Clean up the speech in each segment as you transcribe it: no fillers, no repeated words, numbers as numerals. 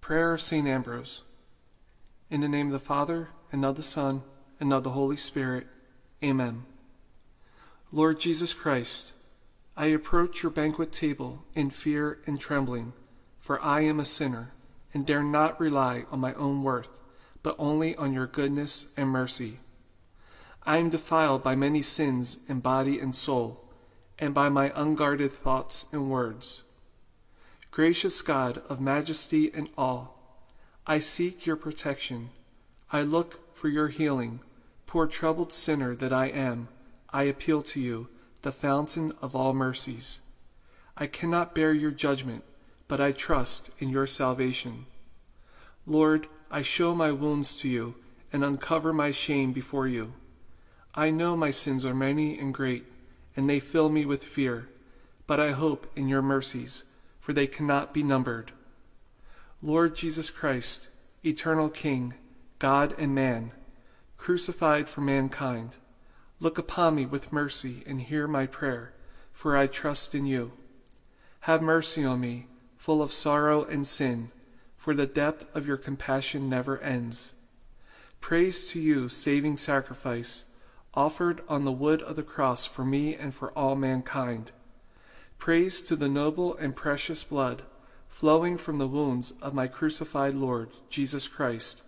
Prayer of St. Ambrose. In the name of the Father, and of the Son, and of the Holy Spirit. Amen. Lord Jesus Christ, I approach your banquet table in fear and trembling, for I am a sinner, and dare not rely on my own worth, but only on your goodness and mercy. I am defiled by many sins in body and soul, and by my unguarded thoughts and words. Gracious God of majesty and awe, I seek your protection. I look for your healing. Poor troubled sinner that I am, I appeal to you, the fountain of all mercies. I cannot bear your judgment, but I trust in your salvation. Lord, I show my wounds to you and uncover my shame before you. I know my sins are many and great, and they fill me with fear, but I hope in your mercies, for they cannot be numbered. Lord Jesus Christ, eternal King, God and man, crucified for mankind, look upon me with mercy and hear my prayer, for I trust in you. Have mercy on me, full of sorrow and sin, for the depth of your compassion never ends. Praise to you, saving sacrifice, offered on the wood of the cross for me and for all mankind. Praise to the noble and precious blood flowing from the wounds of my crucified Lord, Jesus Christ,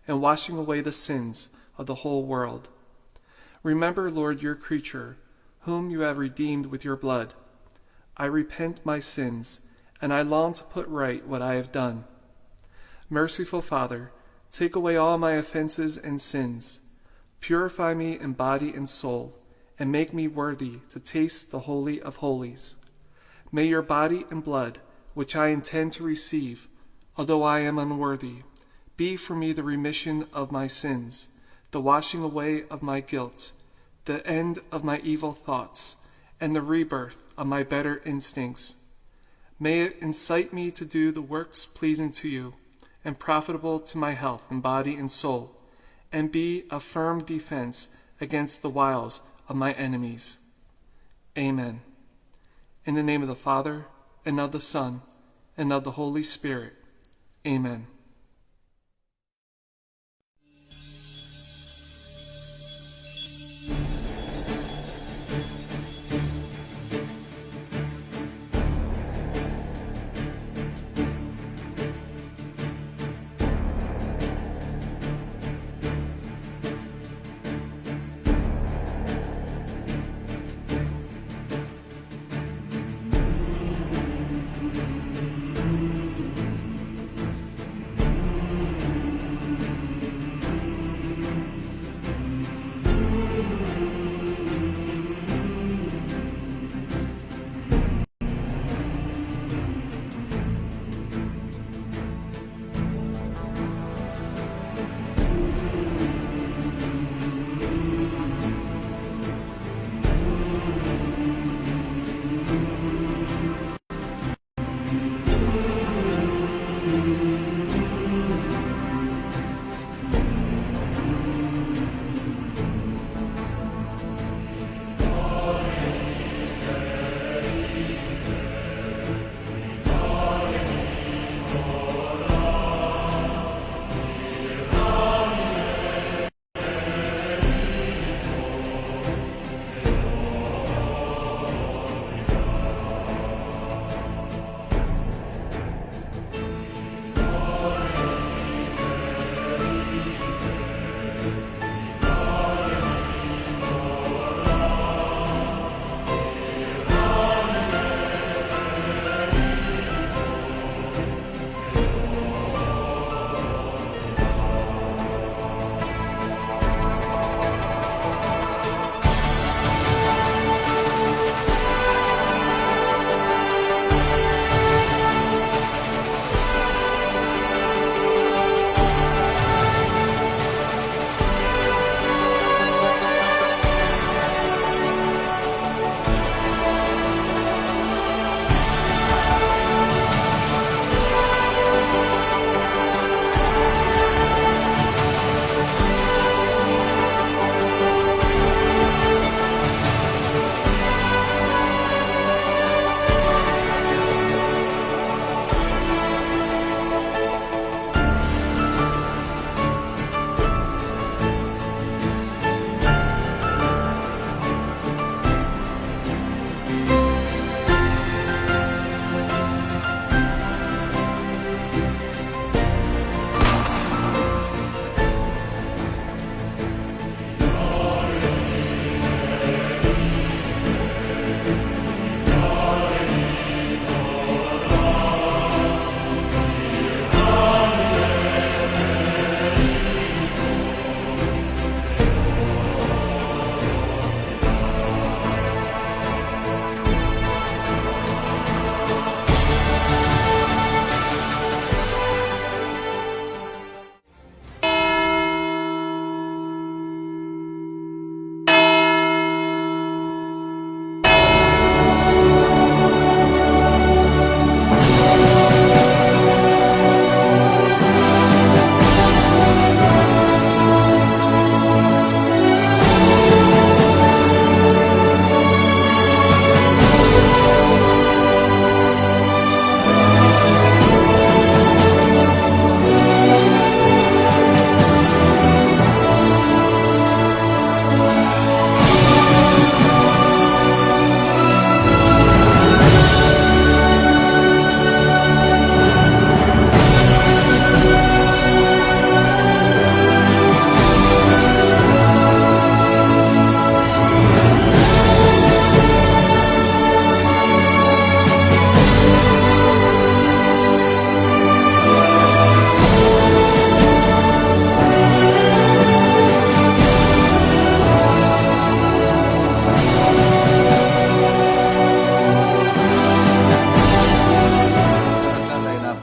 and washing away the sins of the whole world. Remember, Lord, your creature, whom you have redeemed with your blood. I repent my sins, and I long to put right what I have done. Merciful Father, take away all my offenses and sins. Purify me in body and soul, and make me worthy to taste the Holy of Holies. May your body and blood, which I intend to receive, although I am unworthy, be for me the remission of my sins, the washing away of my guilt, the end of my evil thoughts, and the rebirth of my better instincts. May it incite me to do the works pleasing to you, and profitable to my health in body and soul, and be a firm defense against the wiles of my enemies. Amen. In the name of the Father, and of the Son, and of the Holy Spirit. Amen.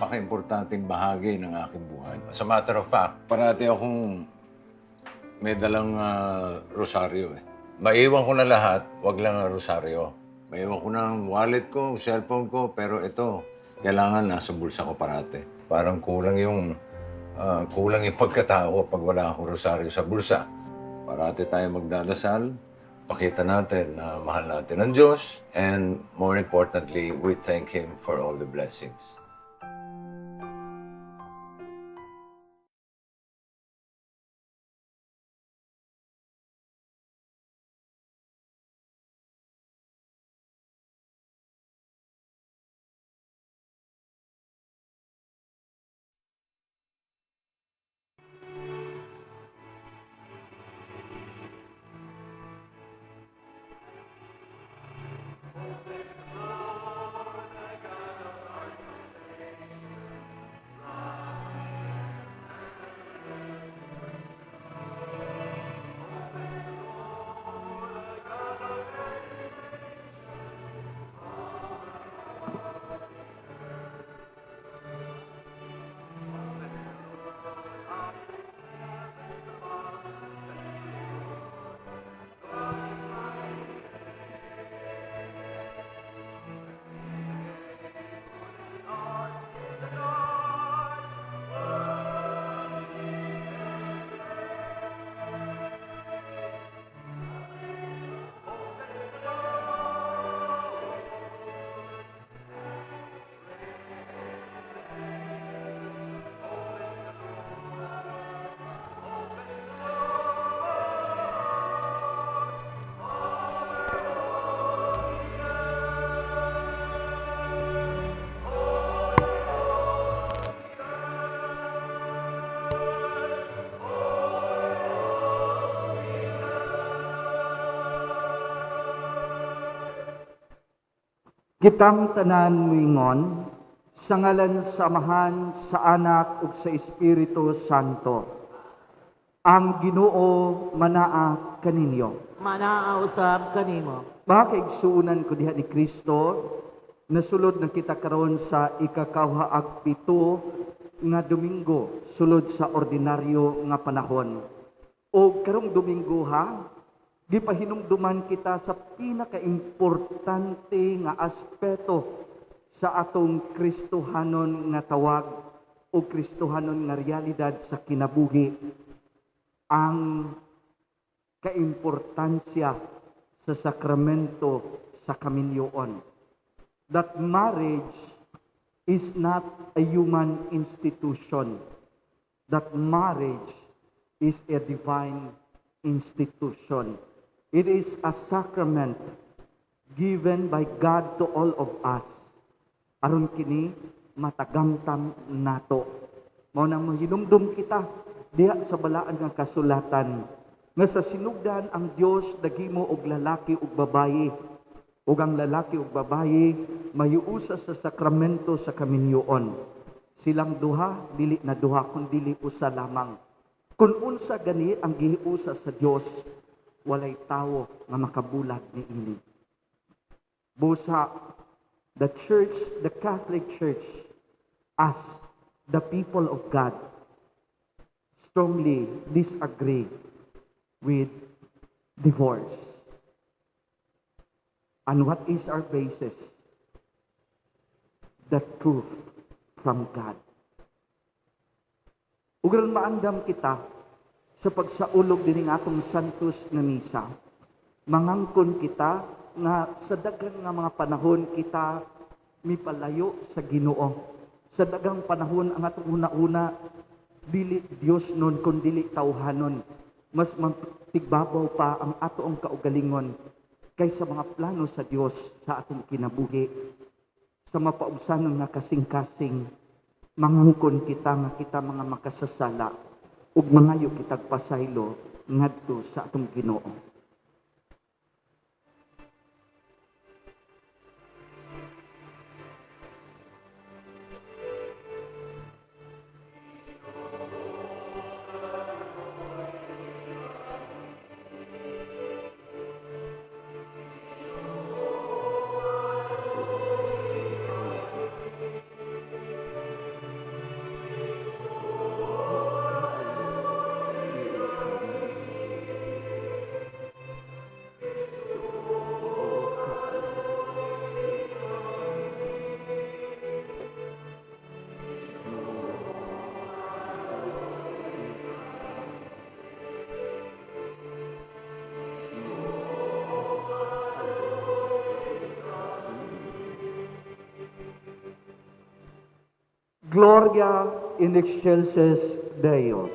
napaka-importanteng bahagi ng aking buhay. As a matter of fact, parati akong may dalang rosaryo eh. Maiwan ko na lahat, wag lang ang rosaryo. Maiwan ko na ang wallet ko, cellphone ko, pero ito, kailangan nasa bulsa ko parati. Parang kulang yung pagkatao pag wala akong rosaryo sa bulsa. Parati tayo magdadasal, pakita natin na mahal natin ang Diyos, and more importantly, we thank Him for all the blessings. Kitang tanan moingon sa ngalan sa Amahan, sa Anak ug sa Espiritu Santo. Ang Ginoo manaa kaninyo. Manaa usab kanimo. Mga kaigsuonan ko diha ni Kristo, nasulod na kita karon sa ikakauhaag pito nga Domingo sulod sa ordinaryo nga panahon. O karong Domingo ha, gipahinumduman kita sa pinakaimportante nga aspeto sa atong Kristohanon nga tawag o Kristohanon nga realidad sa kinabuhi, ang kaimportansya sa sakramento sa kaminyoon. That marriage is not a human institution. That marriage is a divine institution. It is a sacrament given by God to all of us. Aron kini matagamtam nato. Mao nang mahinumdum kita diha sa balaan nga kasulatan nga sa sinugdan ang Dios naghimo og lalaki ug babayi, ug ang lalaki ug babayi mayuusa sa sakramento sa kaminyoon. Silang duha dili na duha kun dili usa lamang. Kun unsa gani ang gihiusa sa Dios, walay tawo nga makabulag niini. Busa, the Church, the Catholic Church, as the people of God, strongly disagree with divorce. And what is our basis? The truth from God. Ug aron maandam kita sa pagsaulog dining atong Santos nga Misa, mangangkon kita nga sa daghang nga mga panahon kita mipalayo sa Ginoo. Sa daghang panahon ang atong una-una dili Dios nun kun dili tawhanon. Mas matigbabaw pa ang atoong kaugalingon kaysa mga plano sa Dios sa atong kinabuhi. Sa mapaubsanon nga kasing-kasing, mangangkon kita nga kita mga makasasala ug mangayo kitag pasaylo ngadto sa atong Ginoo. Gloria in excelsis Deo.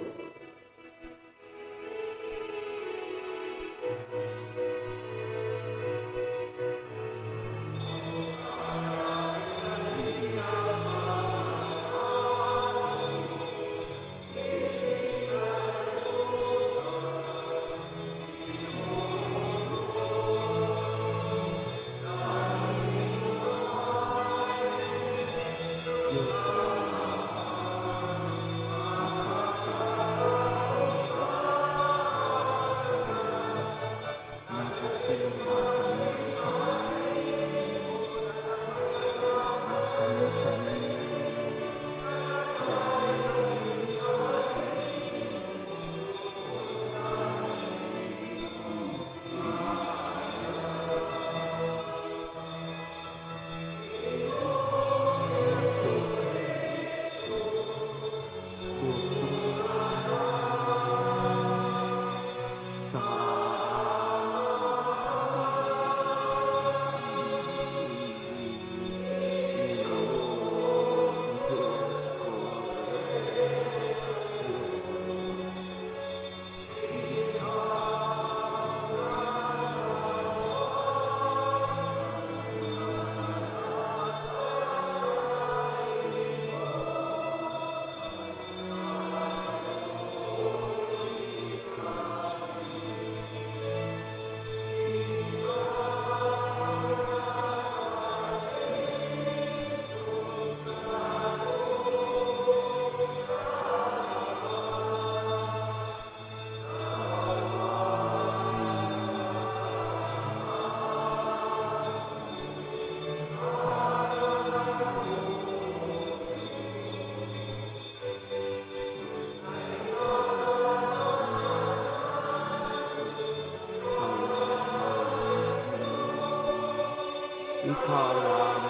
Ikaw ang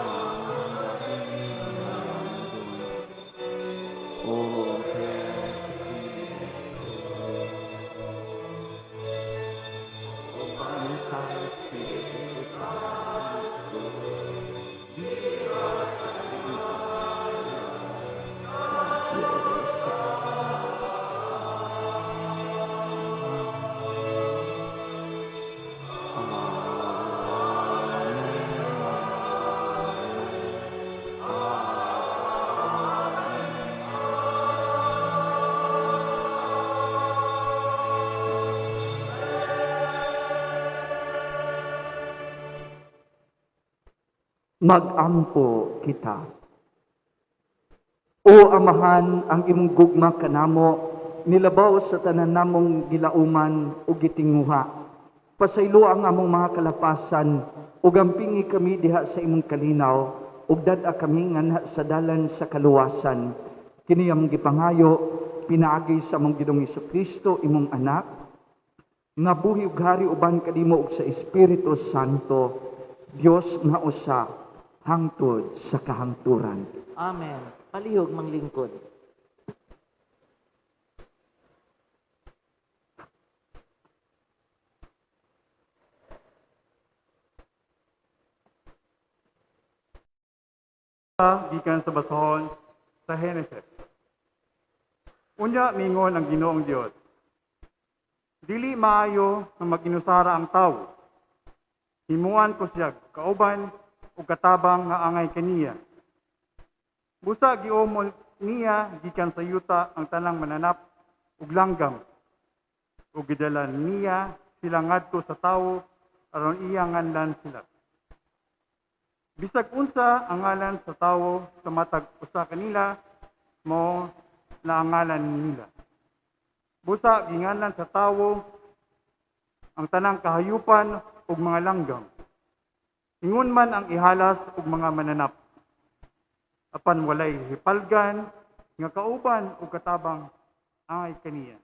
O Uban sa Espiritu Santo, Diyos Magampo kita. O Amahan, ang imong gugma kanamo nilabaw sa tanan namong gilauman ug gitinguha. Pasaylo ang among mga kalapasan ug ampingi kami diha sa imong kalinaw ug dad-a kami nganha sa dalan sa kaluwasan. Kini among gipangayo pinaagi sa among Ginoong Hesukristo, imong anak, nga buhi ug hari uban kanimo ug sa Espiritu Santo, Dios nga usa, hangtod sa kahangturan. Amen. Palihog manglingkod. Gikan sa basahon sa Henesis. Unya mingon ang Ginoong Dios, dili maayo nga mag-inusara ang tawo. Himuan ko siya kauban ug katabang nga angay kaniya. Busa giumol niya gikan sa yuta ang tanang mananap ug langgam, ug gidala niya sila ngadto sa tawo aron iya nganlan sila. Bisag unsa ang ngalan sa tawo sa matag usa kanila, mo na ang ngalan nila. Busa ginganlan sa tawo ang tanang kahayupan ug mga langgam. Ingon man ang ihalas ug mga mananap. Apan walay hipalgan nga kauban ug katabang angay kaniya.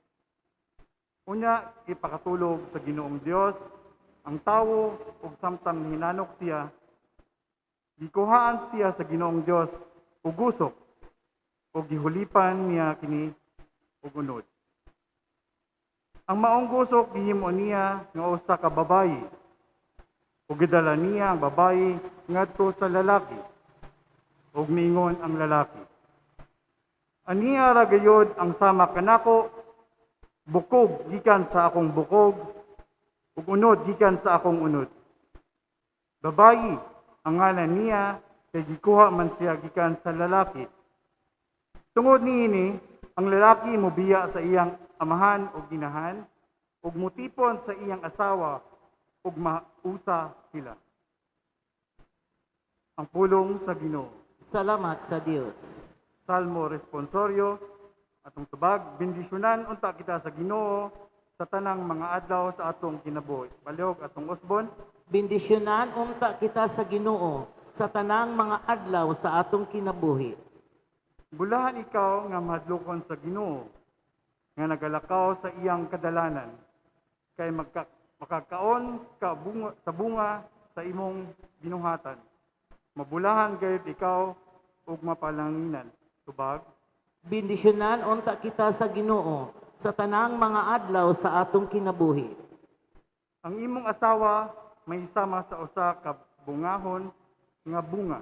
Unya ipakatulog sa Ginoong Dios ang tawo ug samtang hinanok siya, gikuhaan siya sa Ginoong Dios ug gusok ug gihulipan niya kini ug unod. Ang maong gusok gihimo niya nga usa ka babayi ug gidala niya ang babayi ngadto sa lalaki ug miingon ang lalaki, Aniya ra gayod ang sama kanako, bukog gikan sa akong bukog, ug unod gikan sa akong unod. Babayi ang ngalan niya kay gikuha man siya gikan sa lalaki. Tungod niini, ang lalaki mobiya sa iyang amahan ug ginahan ug mutipon sa iyang asawa ug mausa sila. Ang pulong sa Ginoo. Salamat sa Dios. Salmo responsorio, atong tubag, bendisyonan unta kita sa Ginoo sa tanang mga adlaw sa atong kinabuhi. Palihog atong usbon. Bendisyonan unta kita sa Ginoo sa tanang mga adlaw sa atong kinabuhi. Bulahan ikaw nga mahadlokon sa Ginoo, nga nagalakaw sa iyang kadalanan, kay makakaon ka bunga, sa bunga sa imong binuhatan. Mabulahan gayud ikaw ug mapalanginan. Tubag. Bendisyonan unta kita sa Ginoo sa tanang mga adlaw sa atong kinabuhi. Ang imong asawa may sama sa usa ka bungahon nga bunga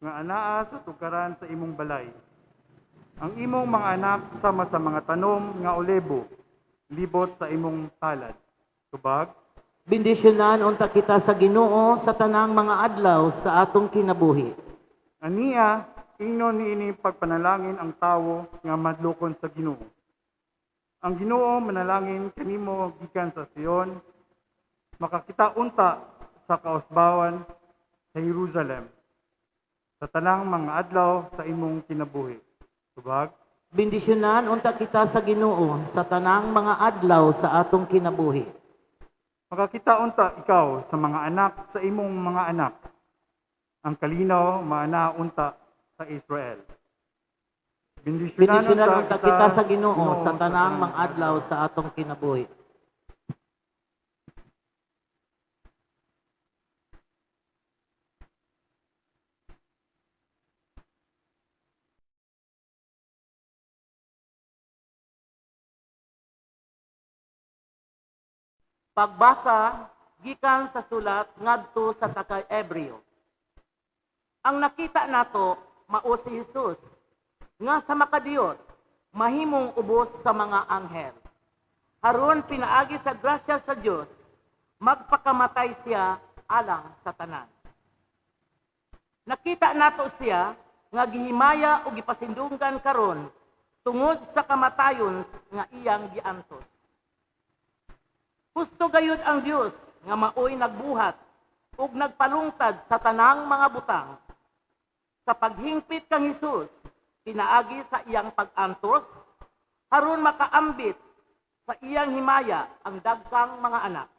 nga anaa sa tukaran sa imong balay. Ang imong mga anak sama sa mga tanom nga olibo libot sa imong palad. Tubag. Bendisyonan unta kita sa Ginoo sa tanang mga adlaw sa atong kinabuhi. Aniya ingnon niini pagpanalangin ang tawo nga madlokon sa Ginoo. Ang Ginoo manalangin kanimo gikan sa Sion, makakita unta sa kausbawan sa Jerusalem sa tanang mga adlaw sa imong kinabuhi. Tubag. Bendisyonan unta kita sa Ginoo sa tanang mga adlaw sa atong kinabuhi. Makakita unta ikaw sa mga anak sa imong mga anak. Ang kalinaw maana unta sa Israel. Bendisyonan unta kita sa Ginoo sa tanang mga adlaw sa atong kinabuhi. Pagbasa gikan sa sulat ngadto sa taga-Hebreo. Ang nakita nato mao si Jesus nga sa makadiyot mahimong ubos sa mga anghel. Haron pinaagi sa grasya sa Dios, magpakamatay siya alang sa tanan. Nakita nato siya nga gihimaya o gipasindunggan karon tungod sa kamatayon nga iyang giantos. Husto gayud ang Dios nga maoy nagbuhat ug nagpalungtad sa tanang mga butang. Sa paghingpit kang Hesus, pinaagi sa iyang pag-antos, aron makaambit sa iyang himaya ang dagkang mga anak.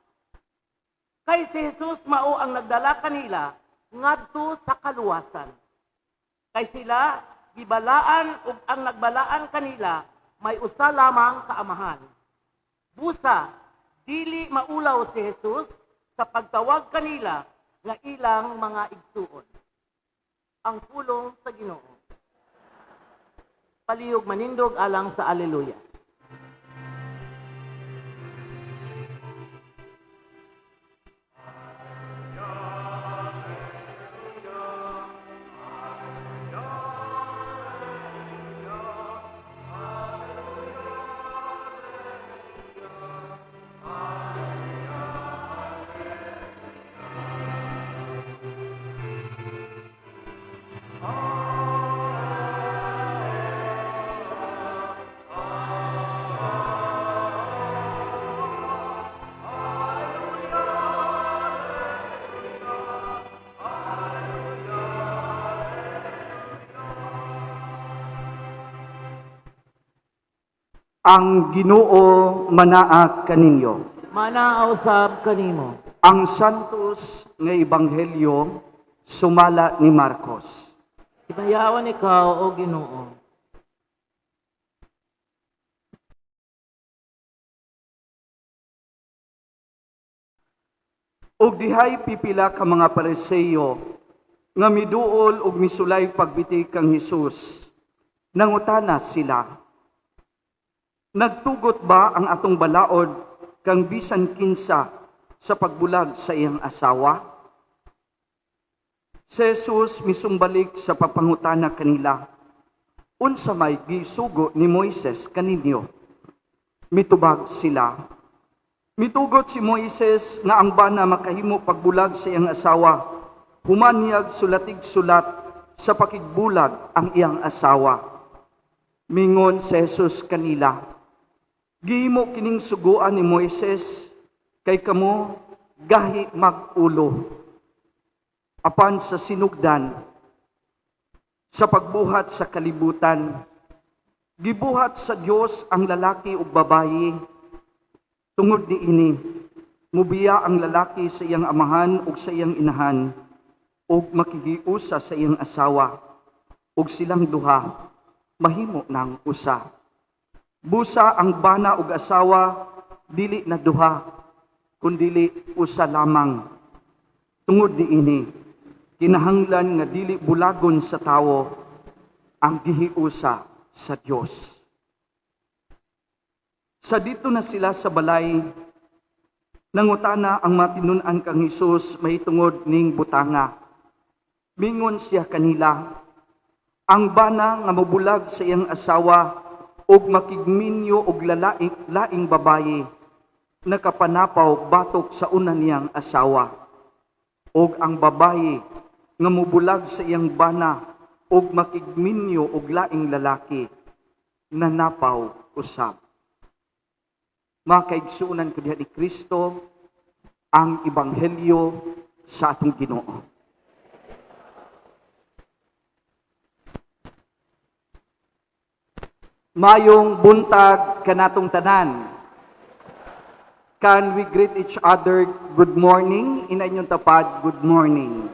Kay si Hesus mao ang nagdala kanila ngadto sa kaluwasan. Kay sila gibalaan ug ang nagbalaan kanila may usa lamang kaamahan. Busa, dili maulaw si Hesus sa pagtawag kanila nga ilang mga igsuon. Ang pulong sa Ginoo. Palihog manindog alang sa Alleluia. Ang Ginoo manaa kaninyo. Manaa usab kanimo. Ang Santos nga Ebanghelyo sumala ni Marcos. Ibayawan ikaw o Ginoo. Ug dihay pipila ka mga Pariseo nga miduol ug misulay pagbiti kang Hesus. Nangutana sila, nagtugot ba ang atong balaod kang bisan kinsa sa pagbulag sa iyang asawa? Si Jesus misumbalik sa papangutana kanila, Unsa may gisugo ni Moises kaninyo? Mitubag sila, mitugot si Moises nga ang bana makahimo pagbulag sa iyang asawa, human niyag sulatig sulat sa pakigbulag ang iyang asawa. Mingon si Jesus kanila, gihimo kining suguan ni Moises kay kamo gahi mag-ulo. Apan sa sinugdan, sa pagbuhat sa kalibutan, gibuhat sa Dios ang lalaki ug babayi. Tungod niini, mubiya ang lalaki sa iyang amahan ug sa iyang inahan, ug makigiusa sa iyang asawa, ug silang duha mahimo ng usa. Busa ang bana ug asawa dili na duha, kundili usa lamang. Tungod niini, kinahanglan nga dili bulagon sa tawo ang gihiusa sa Dios. Sa dito na sila sa balay, nangutana ang matinun-an kang Hesus mahitungod ning butanga. Mingon siya kanila, ang bana nga mobulag sa iyang asawa ug makigminyo og laing babayi, nakapanapaw batok sa una niyang asawa. Og ang babayi nga mobulag sa iyang bana ug makigminyo og laing lalaki, nanapaw usab. Mga kaigsuonan ko diha ni Kristo, ang ebanghelyo sa atong Ginoo. Mayong buntag kanatong tanan. Can we greet each other good morning? Ina inyong tapad, good morning.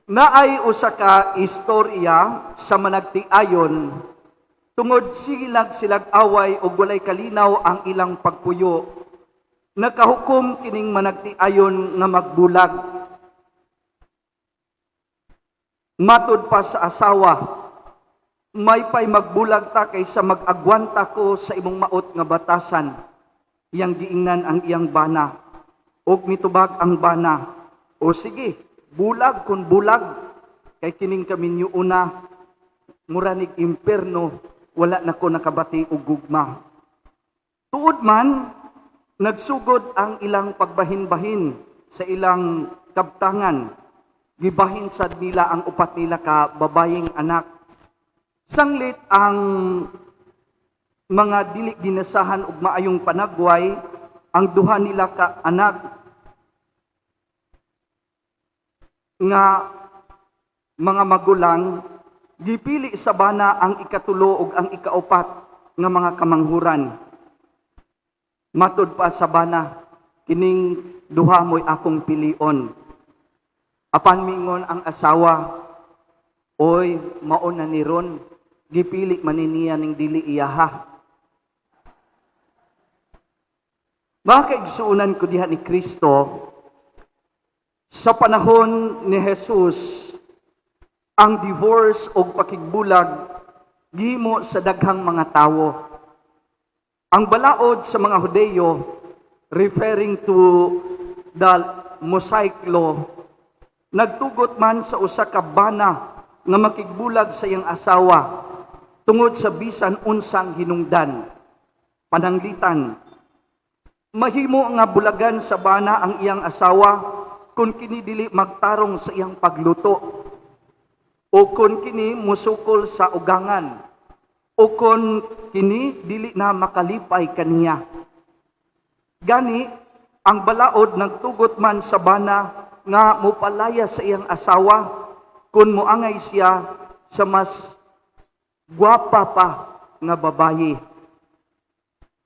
Naay usa ka istorya sa managtiayon tungod silag silag away og walay kalinaw ang ilang pagpuyo. Nakahukom kining managtiayon nga magbulag. Matud pa sa asawa, may pay magbulag ta kaysa mag-agwanta ko sa imong maot nga batasan. Iyang giingnan ang iyang bana, og mitubag ang bana. O sige, bulag kun bulag, kay kining kaminyo una, muranig imperno, wala na ko nakabati og gugma. Tuod man, nagsugod ang ilang pagbahin-bahin sa ilang kabtangan. Gibahin sad nila ang upat nila ka babayeng anak. Sanglit ang mga dili ginasahan og maayong panagway, ang duha nila ka anak nga mga magulang, gipili sa bana ang ikatulo ug ang ikaupat nga mga kamanghuran. Matud pa sa bana, kining duha mo'y akong pilion. Apan mingon ang asawa, oy, mao na ni ron, gipili man ni niya ning dili iyaha. Mga kaigsuonan ko diha ni Kristo, sa panahon ni Jesus, ang divorce o pakigbulag gihimo sa daghang mga tawo. Ang balaod sa mga Hudeyo, referring to the Mosaic Law, nagtugot man sa usa ka bana nga makigbulag sa iyang asawa tungod sa bisan unsang hinungdan, pananglitan. Mahimo nga bulagan sa bana ang iyang asawa kung kini dili magtarong sa iyang pagluto, o kung kini musukol sa ugangan, o kung kini dili na makalipay kaniya. Gani, ang balaod nagtugot man sa bana nga mopalaya sa iyang asawa kung moangay siya sa mas gwapa pa nga babayi.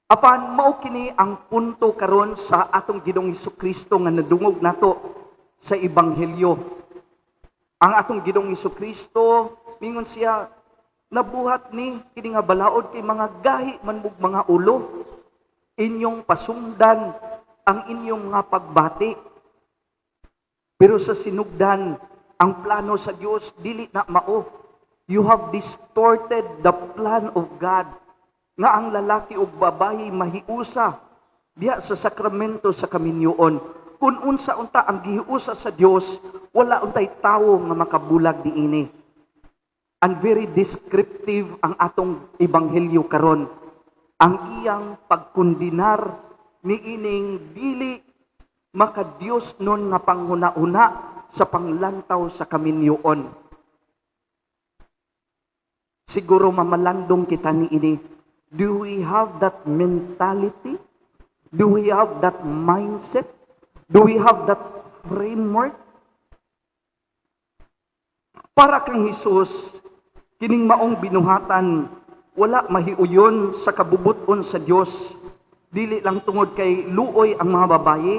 Apan mao kini ang punto karon sa atong Ginoong Hesukristo nga nadungog nato sa ebanghelyo. Ang atong Ginoong Hesukristo mingon siya, nabuhat ni kini nga balaod kay mga gahi man mug mga ulo. Inyong pasungdan ang inyong mga pagbati. Pero sa sinugdan, ang plano sa Dios dili na mao. You have distorted the plan of God nga ang lalaki ug babayi mahiusa diha sa sakramento sa kaminyoon. Kung unsa unta ang gihiusa sa Dios, wala untay tawo nga makabulag niini. And very descriptive ang atong ebanghelyo karon. Ang iyang pagkundinar niining dili makadiyos nun nga panghuna-huna sa panglantaw sa kaminyoon. Siguro mamalandong kita niini. Do we have that mentality? Do we have that mindset? Do we have that framework? Para kang Hesus, kining maong binuhatan, wala mahiuyon sa kabubuton sa Dios. Dili lang tungod kay luoy ang mga babaye,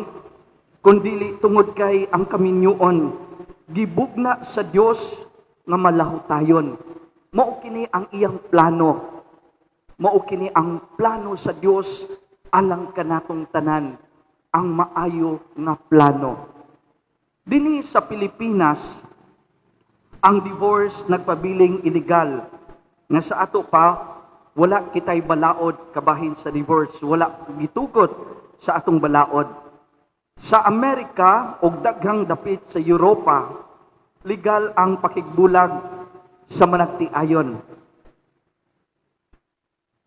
kundili tungod kay ang kaminyoon gibugna sa Dios nga malahutayon. Mao kini ang iyang plano. Mao kini ang plano sa Dios alang kanatong tanan, ang maayo nga plano. Dinhi sa Pilipinas, ang divorce nagpabiling illegal. Nga sa ato pa, wala kitay balaod kabahin sa divorce, wala gitugot sa atong balaod. Sa Amerika og daghang dapit sa Europa, legal ang pakigbulag sa managtiayon.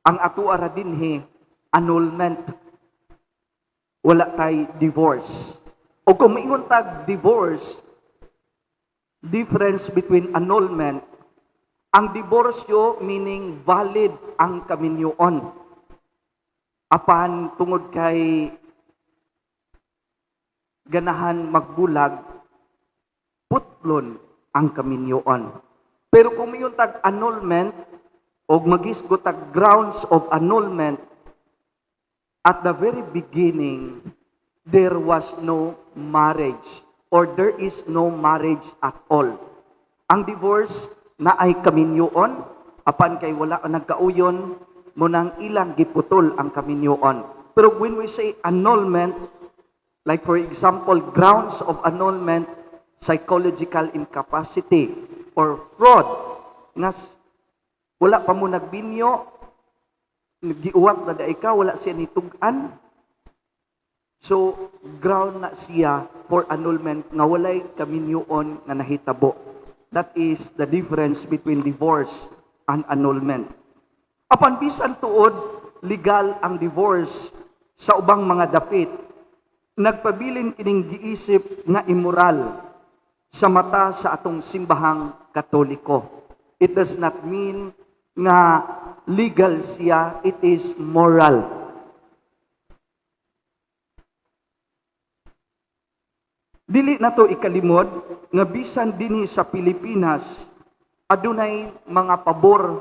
Ang ato ra dinhi, annulment. Wala tay divorce. O kung maingon tag divorce, difference between annulment, ang diborsyo meaning valid ang kaminyoon. Apan tungod kay ganahan magbulag, putlon ang kaminyoon. Pero kung mayon tag annulment og magisgot tag grounds of annulment, at the very beginning, there was no marriage or there is no marriage at all. Ang divorce na ay kaminyoon, apan kay wala nagkauyon, munang ilang giputol ang kaminyoon. Pero when we say annulment, like for example, grounds of annulment, psychological incapacity or fraud, nga wala pa mo nagbinyo, giuwat na diay ka, wala siya nitug-an. So, ground na siya for annulment nga walay kaminyoon nga nahitabo. That is the difference between divorce and annulment. Apan bisan tuod, legal ang divorce sa ubang mga dapit, nagpabilin kining giisip nga immoral sa mata sa atong Simbahang Katoliko. It does not mean nga legal siya, it is moral. Dili na to ikalimod nga bisan dinhi sa Pilipinas adunay mga pabor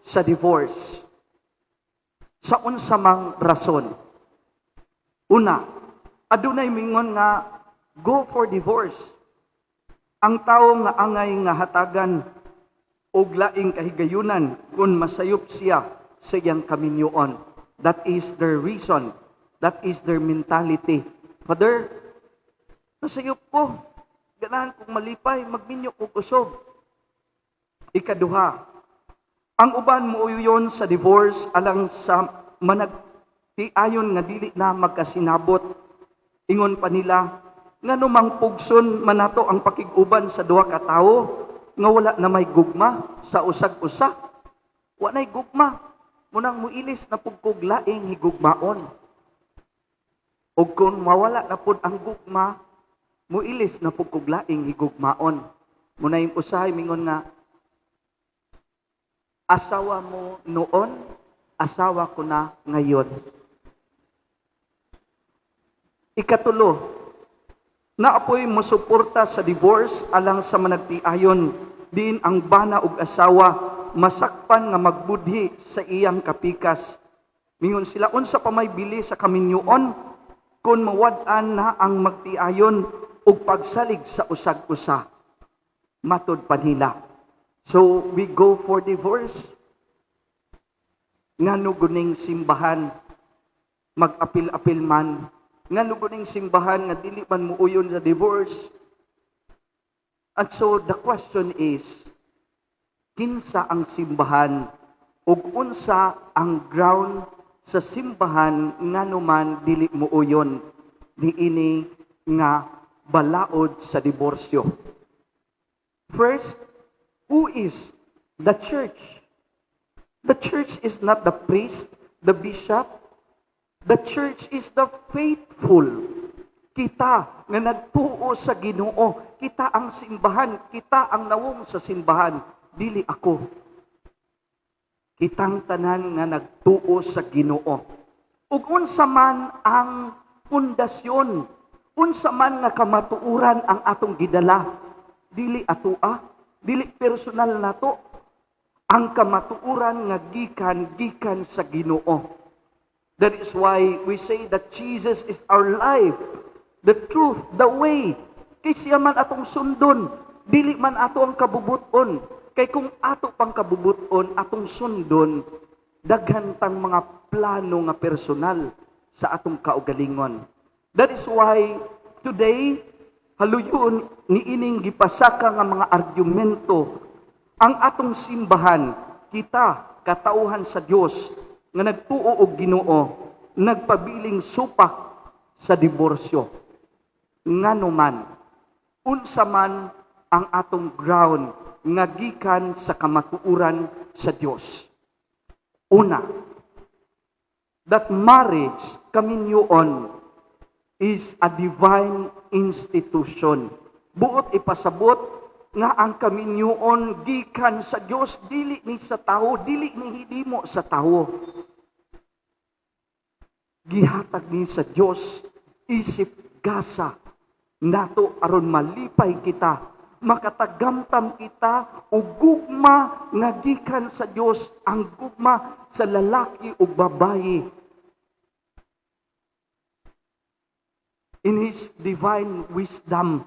sa divorce sa unsa mang rason. Una, adunay mingon nga go for divorce. Ang tawo nga angay nga hatagan og laing kahigayunan kung masayop siya sa iyang kaminyoon. That is their reason. That is their mentality. Father, nasayop ko. Ganahan kong malipay, magminyo kog usob. Ikaduha, ang uban muuyon sa divorce alang sa managtiayon nga dili na magkasinabot. Ingon pa nila, ngano mang pugson manato ang pakig-uban sa duha ka tawo nga wala na may gugma sa usag-usa. Wa nay gugma, munang muilis na pud kog laing higugmaon. Og kung mawala na pud ang gugma, muilis na pud kog laing higugmaon. Munay usahay mingon nga asawa mo noon, asawa ko na ngayon. Ikatulo, naapoy mosuporta sa divorce alang sa managtiayon, diin ang bana ug asawa masakpan nga magbudhi sa iyang kapikas. Mingon sila, unsa pa may bili sa kaminyoon kung mawad-an na ang magtiayon ug pagsalig sa usag-usa. Matod pa nila. So we go for divorce. Ngano guning simbahan mag-apil-apil man, ngano guning simbahan nga dili man muuyon sa divorce. And so the question is, kinsa ang simbahan ug unsa ang ground sa simbahan ngano man dili muuyon niini nga balaod sa diborsyo. First, who is the church? The church is not the priest, the bishop. The church is the faithful. Kita nga nagtuo sa Ginoo, kita ang simbahan, kita ang nawong sa simbahan, dili ako. Kitang tanan nga nagtuo sa Ginoo. Ug unsa man ang pundasyon, unsa man nga kamatuoran ang atong gidala, dili atoa, dili personal nato, ang kamatuoran nga gikan gikan sa Ginoo. That is why we say that Jesus is our life, the truth, the way. Kay siya man atong sundon, dili man ato ang kabubuton. Kay kung ato pang kabubuton, atong sundon, daghan tang mga plano nga personal sa atong kaugalingon. That is why today, haluyon niining gipasaka nga mga argumento ang atong simbahan, kita, katauhan sa Dios nga nagtuo og Ginoo, nagpabiling supak sa diborsyo. Ngano man, unsa man ang atong ground nga gikan sa kamatuoran sa Dios? Una, that marriage, kaminyoon, is a divine institution. Buot ipasabot nga ang kaminyoon gikan sa Dios, dili ni sa tawo, dili ni hinimo sa tawo. Gihatag ni sa Dios isip gasa nato aron malipay kita, makatagamtam kita og gugma nga gikan sa Dios, ang gugma sa lalaki ug babayi. In His divine wisdom,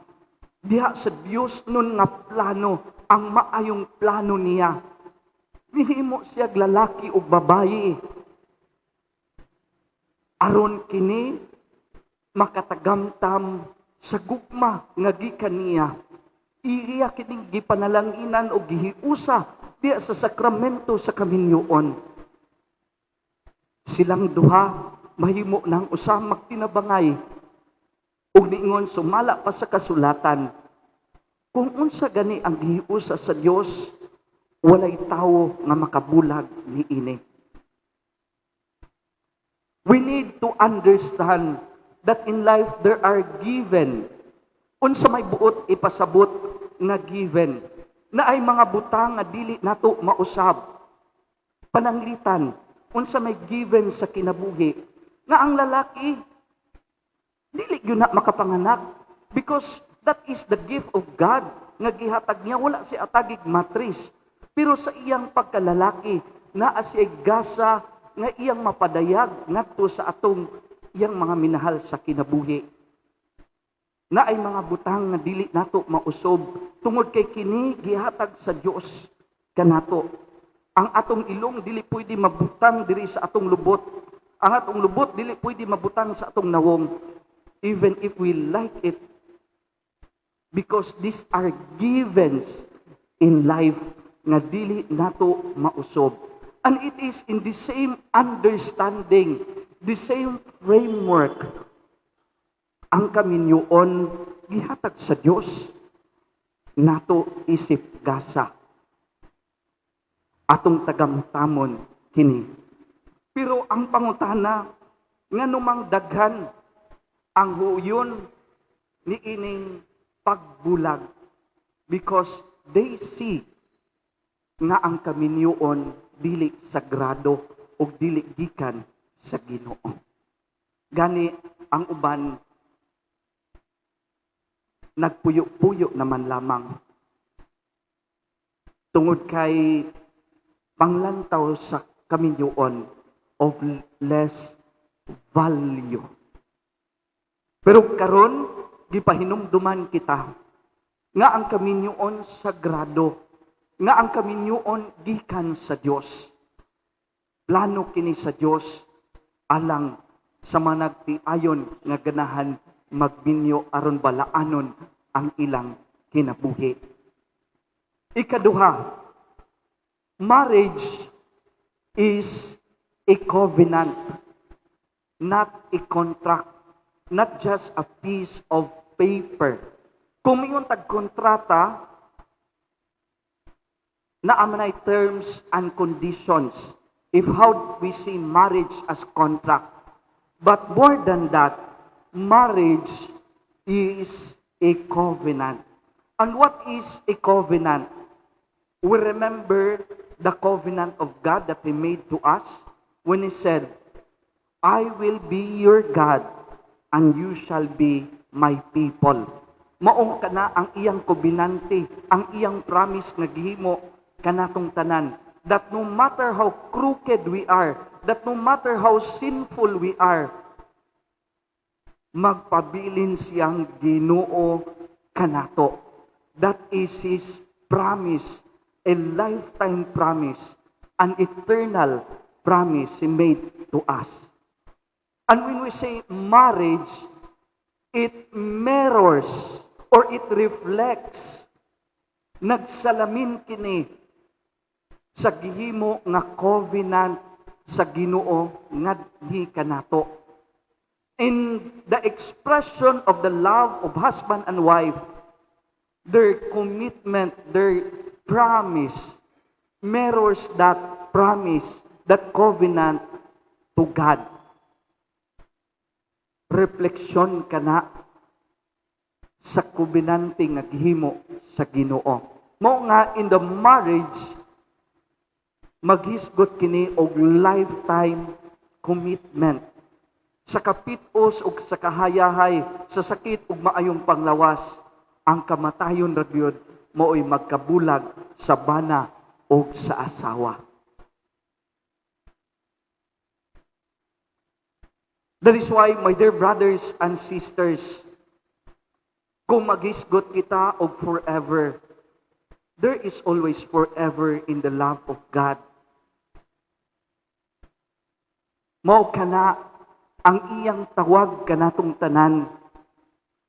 diha sa Dios nun nga plano, ang maayong plano niya, nihimo siya lalaki ug babayi aron kini makatagamtam sa gugma nga gikan niya. Iya kining gipanalanginan o gihiusa diha sa sakramento sa kaminyoon. Silang duha mahimo nang usa magtinabangay ug niingon sumala pa sa kasulatan, kung unsa gani ang gihiusa sa Dios, walay tawo nga makabulag niini. We need to understand that in life there are given. Unsa may buot ipasabot nga given? Na ay mga butang nga dili nato mausab. Pananglitan, unsa may given sa kinabuhi? Nga ang lalaki dili gyud na makapanganak because that is the gift of God nga gihatag niya, wala si atagig matris. Pero sa iyang pagkalalaki, naa siya gasa nga iyang mapadayag ngadto sa atong iyang mga minahal sa kinabuhi. Na ay mga butang nga dili nato mausob tungod kay kini gihatag sa Dios kanato. Ang atong ilong dili pwede mabutang diri sa atong lubot. Ang atong lubot dili pwede mabutang sa atong nawong, even if we like it, because these are givens in life nga dili nato mausob. And it is in the same understanding, the same framework, ang kaminyoon gihatag sa Dios nato isip gasa. Atong tagamtamon kini. Pero ang pangutana, nganumang daghan ang huyon ni ining pagbulag? Because they see nga ang kaminyoon dili sagrado o dili gikan sa Ginoo. Gani ang uban nagpuyo-puyo naman lamang tungod kay panglantaw sa kaminyoon of less value. Pero karon gipahinumduman kita nga ang kaminyoon sagrado, nga ang kaminyoon gikan sa Dios. Plano kini sa Dios alang sa mga nagtiayon nga ganahan magminyo aron balaanon ang ilang kinabuhi. Ikaduha, marriage is a covenant, not a contract. not just a piece of paper. Kung moingon tag kontrata, naa manay terms and conditions if how we see marriage as contract. But more than that, marriage is a covenant. And what is a covenant? We remember the covenant of God that He made to us when He said, "I will be your God and you shall be my people." Mao kana ang iyang kobinante, ang iyang promise nga gihimo kanatong tanan. That no matter how crooked we are, that no matter how sinful we are, magpabilin siyang Ginoo kanato. That is His promise, a lifetime promise, an eternal promise He made to us. And when we say marriage, it mirrors or it reflects, nagsalamin kini sa gihimo nga covenant sa Ginoo ngadhi kanato. In the expression of the love of husband and wife, their commitment, their promise mirrors that promise, that covenant to God. Refleksyon kana sa kubinante nga gihimo sa Ginoo. Mao nga in the marriage, maghisgot kini og lifetime commitment sa kapitos ug sa kahayahay, sa sakit ug maayong panglawas. Ang kamatayon ra gyud mao'y magkabulag sa bana ug sa asawa. That is why, my dear brothers and sisters, kung maghisgot kita og forever, there is always forever in the love of God. Mao kana ang iyang tawag kanatong tanan.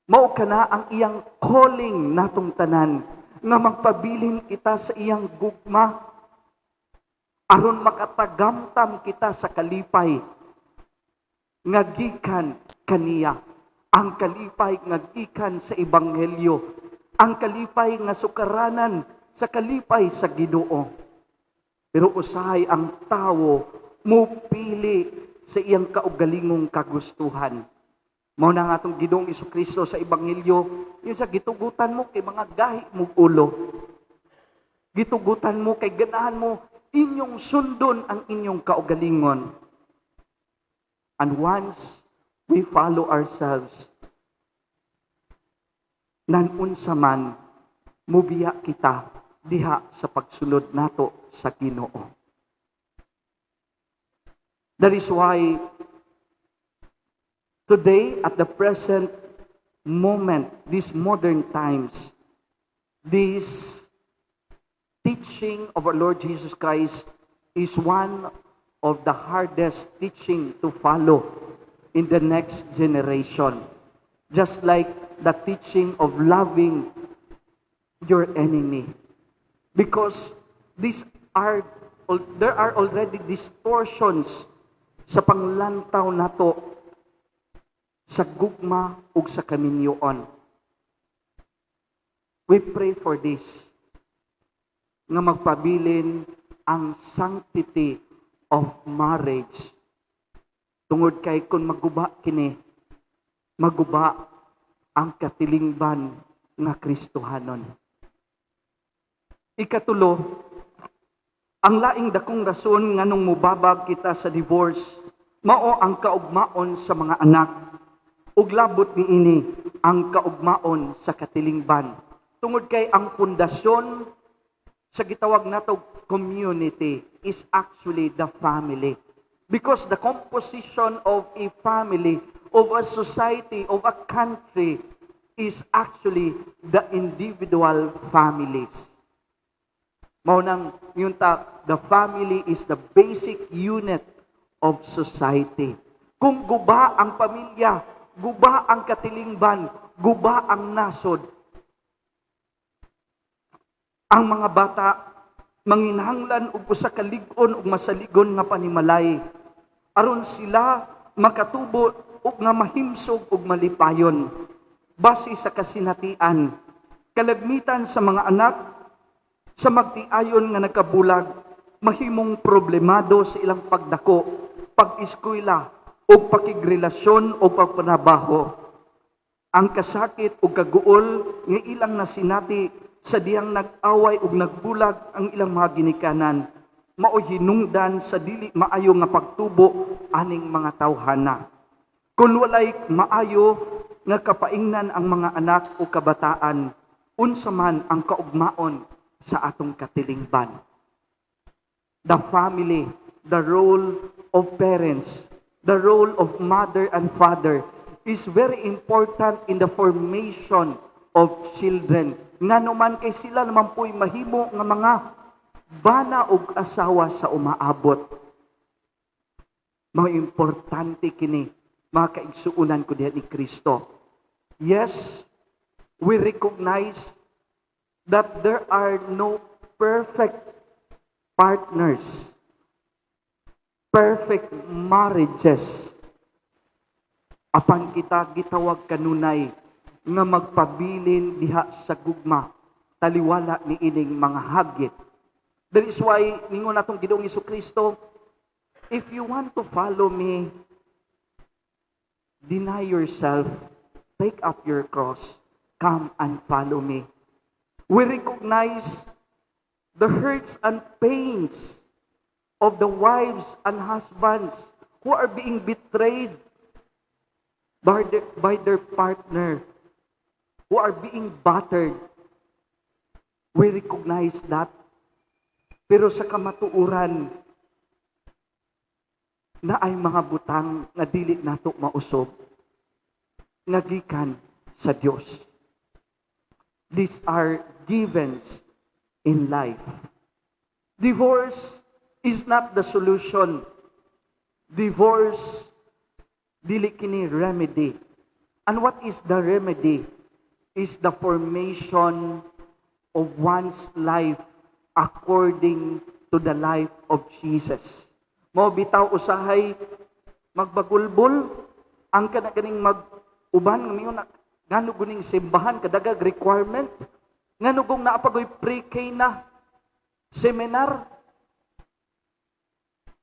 Mao kana ang iyang calling natong tanan nga magpabilin kita sa iyang gugma aron makatagamtam kita sa kalipay nga gikan kaniya. Ang kalipay nga gikan sa ebanghelyo, ang kalipay nga sukaranan sa kalipay sa Ginoo. Pero usahay ang tawo mupili sa iyang kaugalingong kagustuhan. Mao na nga atong Ginoong Kristo sa ebanghelyo, yun sa gitugutan mo kay mga gahi mo ulo. Gitugutan mo kay ganahan mo inyong sundon ang inyong kaugalingon. And once we follow ourselves, nanunsa man, mubiya kita diha sa pagsunod nato sa Ginoo. That is why today, at the present moment, these modern times, this teaching of our Lord Jesus Christ is one of the hardest teaching to follow in the next generation. Just like the teaching of loving your enemy. Because there are already distortions sa panglantaw nato sa gugma ug sa kaminyoon. We pray for this, nga magpabilin ang sanctity of marriage. Tungod kay kung maguba kini, maguba ang katilingban nga Kristohanon. Ikatulo, ang laing dakong rason nganong mubabag kita sa divorce, mao ang kaugmaon sa mga anak. Ug labot niini ang kaugmaon sa katilingban. Tungod kay ang pundasyon sa gitawag nato community is actually the family. Because the composition of a family, of a society, of a country is actually the individual families. Mao nang yung ta, the family is the basic unit of society. Kung guba ang pamilya, guba ang katilingban, guba ang nasod, ang mga bata manginahanglan og usa ka lig-on ug masaligon nga panimalay aron sila makatubo ug nga mahimsog ug malipayon. Base sa kasinatian, kalagmitan sa mga anak sa magtiayon nga nagkabulag mahimong problemado sa ilang pagdako, pag-eskwela o pakigrelasyon o pagpanabaho. Ang kasakit o kaguol nga ilang nasinati sa dihang nag-away ug nagbulag ang ilang mga ginikanan, mao'y hinungdan sa dili maayo nga pagtubo aning mga tawhana. Kung walay maayo nga kapaingnan ang mga anak o kabataan, unsa man ang kaugmaon sa atong katilingban? The family, the role of parents, the role of mother and father is very important in the formation of children. Ngano man kay sila naman po'y mahimo nga mga bana og asawa sa umaabot. Mga importante kini, mga kaigsuunan ko diha ni Kristo. Yes, we recognize that there are no perfect partners, perfect marriages. Apan kita gitawag kanunay nga magpabilin diha sa gugma, taliwala ni ining mga hagit. That is why ningon atong Ginoong Kristo, "If you want to follow me, deny yourself, take up your cross, come and follow me." We recognize the hurts and pains of the wives and husbands who are being betrayed by their partner, who are being battered. We recognize that. Pero sa kamatuoran, naay mga butang nga dili nato mausob, nga gikan sa Dios. These are givens in life. Divorce is not the solution. Divorce, dili kini remedy. And what is the remedy? Is the formation of one's life according to the life of Jesus. Mao bitaw usahay magbagulbol ang kana ganing mag uban nga mingon na, ngano guning simbahan kadagag requirement, ngano kung naa pa goy pre-K na seminar.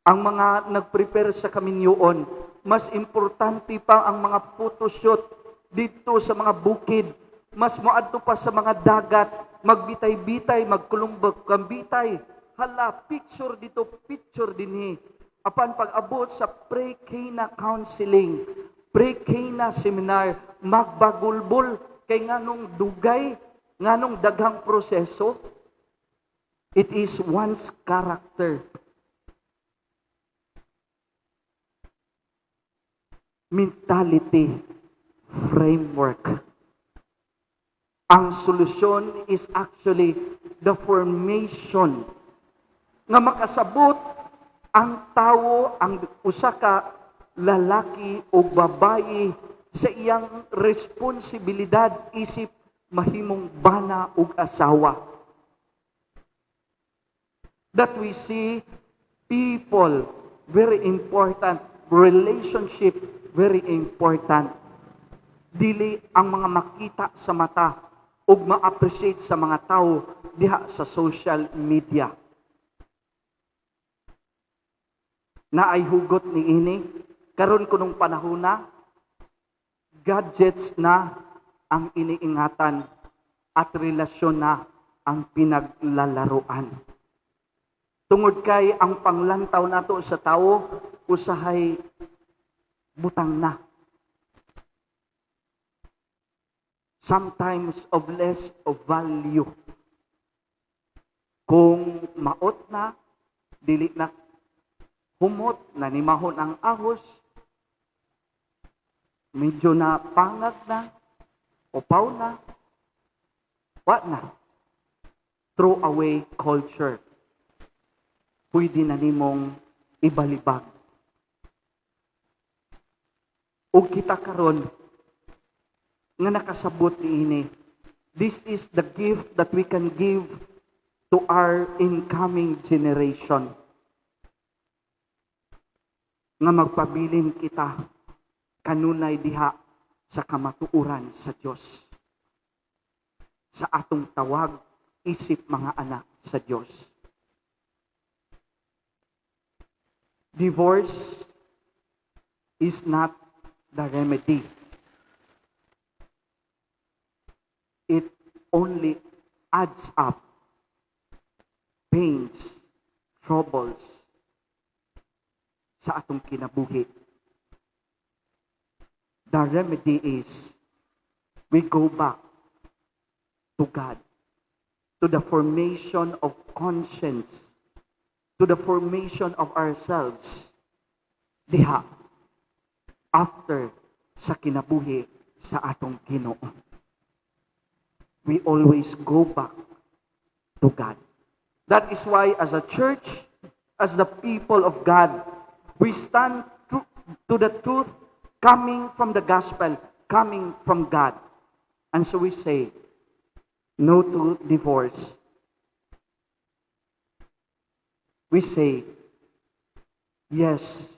Ang mga nagprepare sa kaminyoon, mas importante pa ang mga photoshoot dito sa mga bukid, mas moadto pa sa mga dagat, magbitay-bitay, magkulumbag kambitay, hala, picture dito, picture dinhi. Apan pag-abot sa pre-Cana counseling, pre-Cana seminar, magbagulbol kay nganong dugay, nganong daghang proseso. It is one's character, mentality, framework. Ang solusyon is actually the formation nga makasabot ang tawo, ang usa ka lalaki o babayi, sa iyang responsibilidad isip mahimong bana ug asawa. That we see people very important, relationship very important. Dili ang mga makita sa mata ug ma-appreciate sa mga tao diha sa social media. Naay hugot ni ini karon kunong panahona, gadgets na ang iniingatan at relasyon na ang pinaglalaruan. Tungod kay ang panglantaw nato sa tawo usahay butang na. Sometimes of less of value. Kung maot na, dili na humot, nanimahon ang ahos, medyo na pangag na, upaw na, wa na. Throw away culture. Pwede na nimong ibalibag. Ug kita karon nga nakasabot niini, this is the gift that we can give to our incoming generation. Nga magpabilin kita Kanunay diha sa kamatuoran sa Dios. Sa atong tawag isip mga anak sa Dios. Divorce is not the remedy. It only adds up pains, troubles sa atong kinabuhi. The remedy is we go back to God, to the formation of conscience, to the formation of ourselves diha after sa kinabuhi sa atong Ginoo. We always go back to God. That is why, as a church, as the people of God, we stand to the truth coming from the gospel, coming from God. And so we say no to divorce. We say yes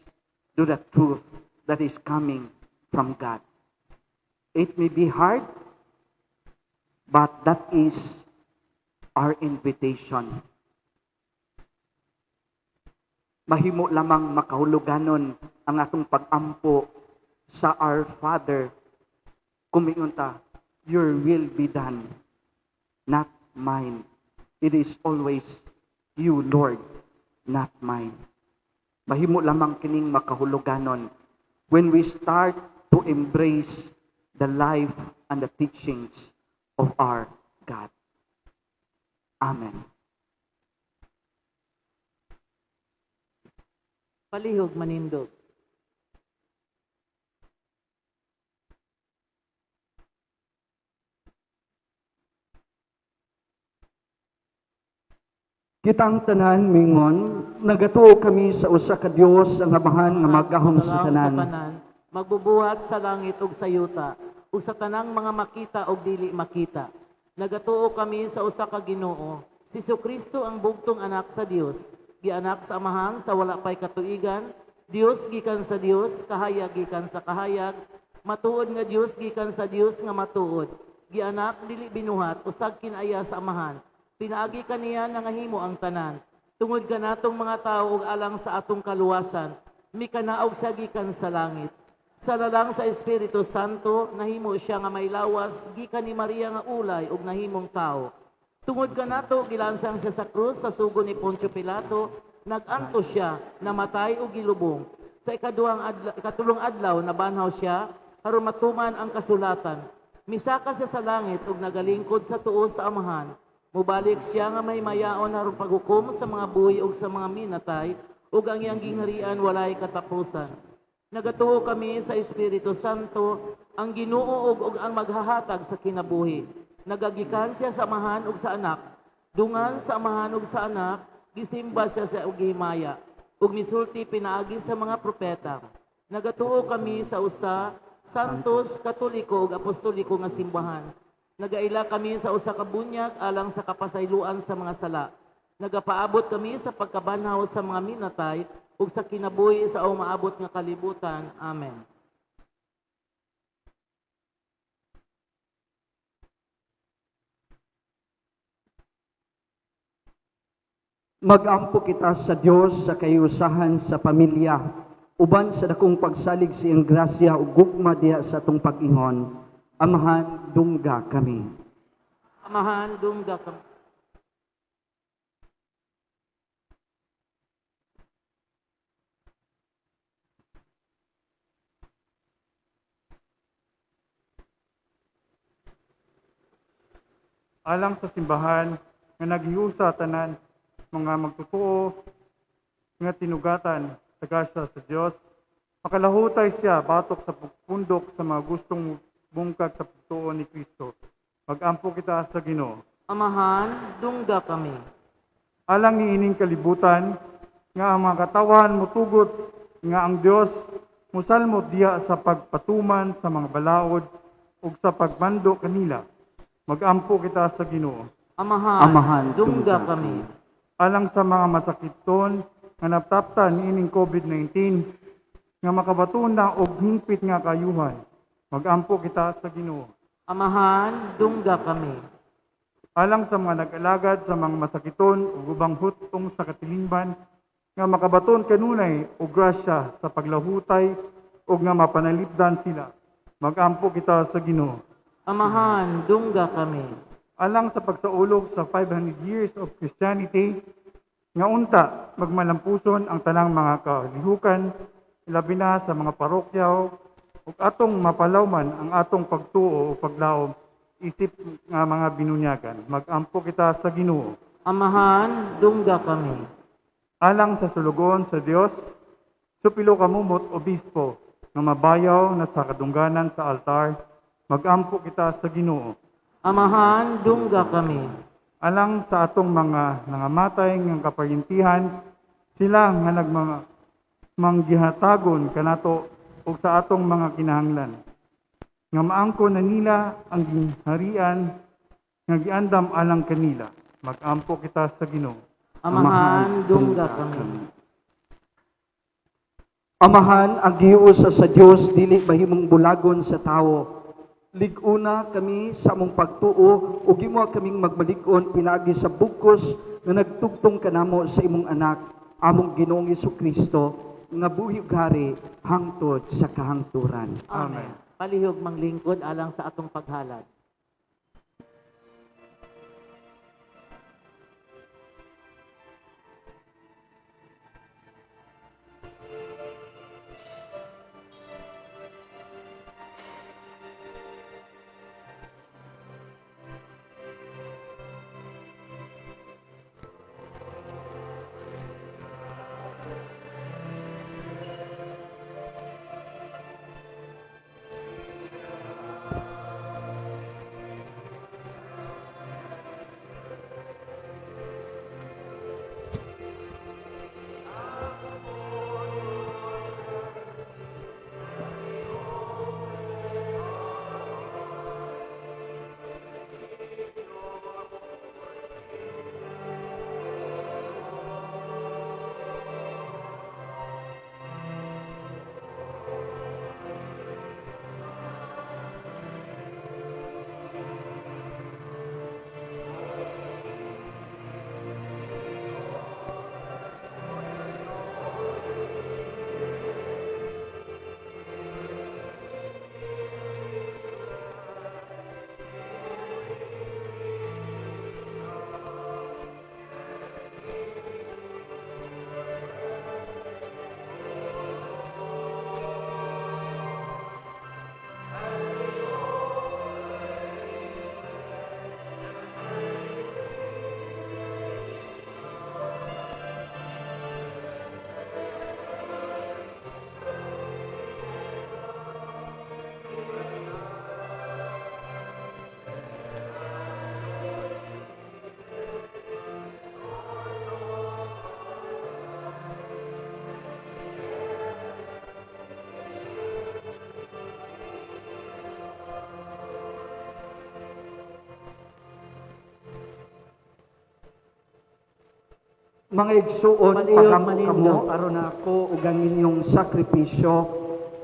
to the truth that is coming from God. It may be hard, but that is our invitation. Mahimo lamang makahuluganon ang atong pag-ampo sa Our Father kung miingon ta, "Your will be done, not mine." It is always you, Lord, not mine. Mahimo lamang kining makahuluganon when we start to embrace the life and the teachings of our God. Amen. Palihog manindog. Kitang tanan mingon, nagatuo kami sa usa ka Dios, ang Amahan nga magahom sa Sa tanan. Tanan, magbubuhat sa langit ug sa yuta, ug sa tanang mga makita ug dili makita. Nagatuo kami sa usa ka Ginoo, si Kristo, ang bugtong anak sa Dios, gianak sa Amahan sa wala pay katuigan, Dios gikan sa Dios, kahayag gikan sa kahayag, matuod nga Dios gikan sa Dios nga matuod. Gianak, dili binuhat, usag kinaya sa Amahan. Pinaagi kaniya nangahimo ang tanan. Tungod kanatong mga tao ug alang sa atong kaluwasan, mikanaog siya gikan sa langit. Sa lalang sa Espiritu Santo, nahimo siya nga may lawas gikan ni Maria nga ulay ug nahimong tao. Tungod kanato, gilansang siya sa krus sa sugo ni Poncio Pilato, nag-antos siya, namatay ug gilubong. Sa ikaduhang adlaw, ikatulong adlaw, nabanhaw siya aron matuman ang kasulatan. Misaka siya sa langit ug nagalingkod sa tuo sa Amahan. Mubalik siya nga may mayaon aron paghukom sa mga buhi ug sa mga minatay, ug ang iyang gingharian walay katapusan. Nagatuo kami sa Espiritu Santo, ang Ginoo ug ang maghahatag sa kinabuhi. Nagagikan siya sa Amahan ug sa Anak. Dungan sa Amahan ug sa Anak, gisimba siya sa ug gihimaya ug misulti pinaagi sa mga propeta. Nagatuo kami sa usa santos, katoliko ug apostoliko nga simbahan. Nagaila kami sa usa ka bunyag alang sa kapasayloan sa mga sala. Nagapaabot kami sa pagkabanhaw sa mga minatay ug sa kinabuhi sa umaabot nga kalibutan. Amen. Magampo kita sa Dios sa kayusahan sa pamilya uban sa dakong pagsalig sa iyang grasya ug gugma diha sa atong pag-ingon. Amahan, dungga kami. Amahan, dungga kami. Alang sa simbahan nga naghiusa tanan mga magtotoo nga tinugatan sa grasya sa Dios, makalahutay siya batok sa pagpundok sa mga gustong bungkag sa pagtuo ni Kristo. Magampo kita sa Ginoo. Amahan, dungga kami. Alang niining kalibutan nga ang mga katawan mutugot nga ang Dios musalmot diha sa pagpatuman sa mga balaod ug sa pagmando kanila. Magampo kita sa Ginoo. Amahan, Amahan, dungga dungga kami. Alang sa mga masakiton nga nataptan niining COVID-19. nga makabaton na og hingpit nga kayuhan. Magampo kita sa Ginoo. Amahan, dungga kami. Alang sa mga nag-alagad sa mga masakiton ug ubang hutong sa katilingban nga makabaton kanunay og grasya sa paglahutay ug nga mapanalipdan sila. Magampo kita sa Ginoo. Amahan, dungga kami. Alang sa pagsaulog sa 500 years of Christianity, nga unta magmalampuson ang tanang mga kalihukan, ilabi na sa mga parokya ug atong mapalawman ang atong pagtuo o paglaom isip nga mga binunyagan. Magampo kita sa Ginoo. Amahan, dungga kami. Alang sa sulugoon sa Dios, supilo kamumot obispo nga mabayaw na sa kadungganan sa altar, magampo kita sa Ginoo. Amahan, dungga kami. Alang sa atong mga nangamatay nga kaparintihan, sila nga nagmang manggihatagon kanato ug sa atong mga kinahanglan, nga maangko na nila ang gingharian nga giandam alang kanila. Magampo kita sa Ginoo. Amahan, dungga kami. Amahan, ang giusa sa Dios dili mahimong bulagon sa tawo. Lig-una kami sa among pagtuo ug himoa kaming magmalig-on pinaagi sa bugkos nga nagtugtong kanamo sa imong anak, among Ginoong Kristo, nga buhi ug hari hangtod sa kahangturan. Amen. Palihog manglingkod alang sa atong paghalad. Mga igsuon, Palihog, pagampo malindot. kamo aron ako ug ang inyong sakripisyo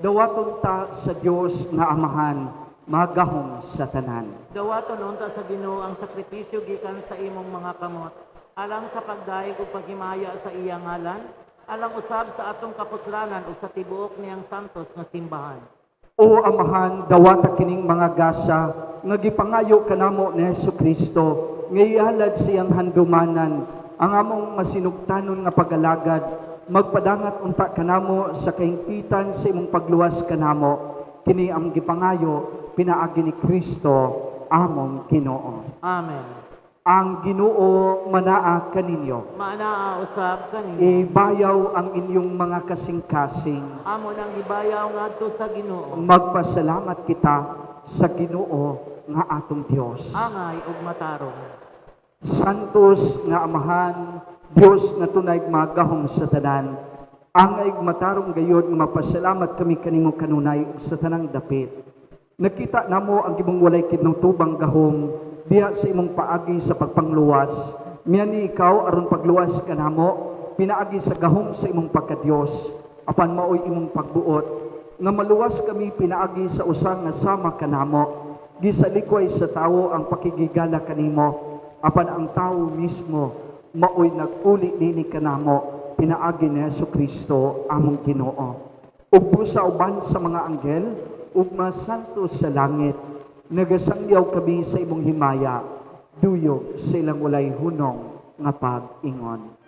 dawaton ta sa Dios nga Amahan, magahom sa tanan. Dawaton unta sa Ginoo ang sakripisyo gikan sa imong mga kamot, alang sa pagdayeg ug paghimaya sa iyang ngalan, alang usab sa atong kapuslanan ug sa tibuok niyang santos nga simbahan. O Amahan, dawata kining mga gasa nga gipangayo kanamo ni Hesukristo nga ihalad siyang handumanan ang among masinugtanon nga pag-alagad, magpadangat unta kanamo sa kahingpitan sa imong pagluwas kanamo. Kini ang gipangayo pinaagi ni Kristo among Ginoo. Amen. Ang Ginoo manaa kaninyo. Maanaa usab kaninyo. Ibayaw ang inyong mga kasing-kasing. Amo nang gibayaw ngadto sa Ginoo. Magpasalamat kita sa Ginoo nga atong Dios. Angay ug matarong. Santos nga Amahan, Dios nga tunay magahom sa tanan. Angay ug matarong gayod nga mapasalamat kami kanimo kanunay ug sa tanang dapit. Nakita namo ang imong walay kinutubang gahom diha sa imong paagi sa pagpangluwas. Miani ikaw aron pagluwas kanamo pinaagi sa gahom sa imong pagkadiyos. apan maoy imong pagbuot nga maluwas kami pinaagi sa usa nga sama kanamo. Gisalikway sa tawo ang pakigigala kanimo, apan ang tawo mismo maoy naguli nini kanamo pinaagi ni Hesukristo among Ginoo. Ug busa uban sa mga anghel ug mga santo sa langit, nagasangyaw kami sa imong himaya, duyog sa ilang walay hunong nga pag-ingon.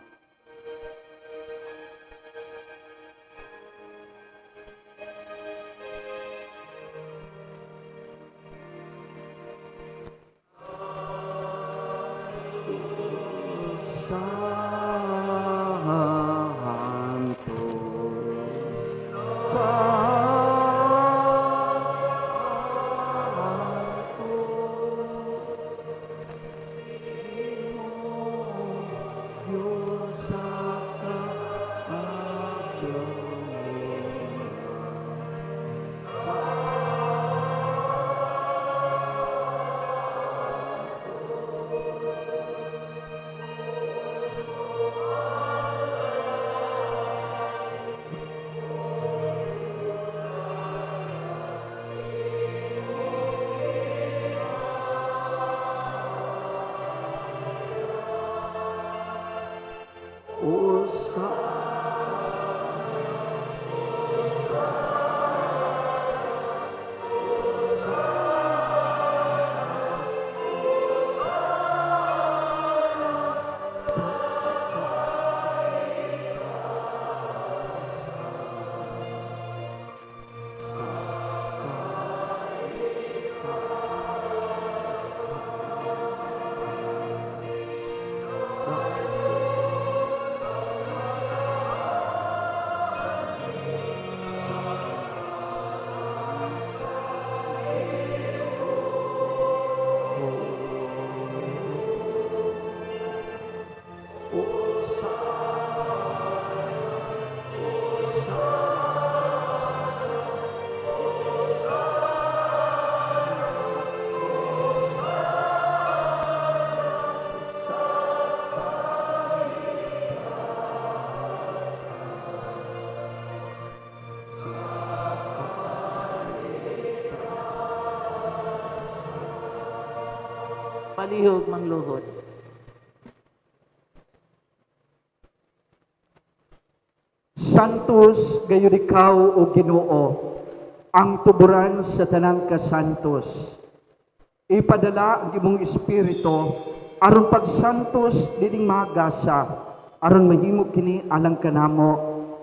Palihog mangluhod. Santos gayud ikaw o Ginoo, ang tuburan sa tanang kasantos. Ipadala ang imong espiritu aron pagsantos dining magasa, aron mahimo kini alang kanamo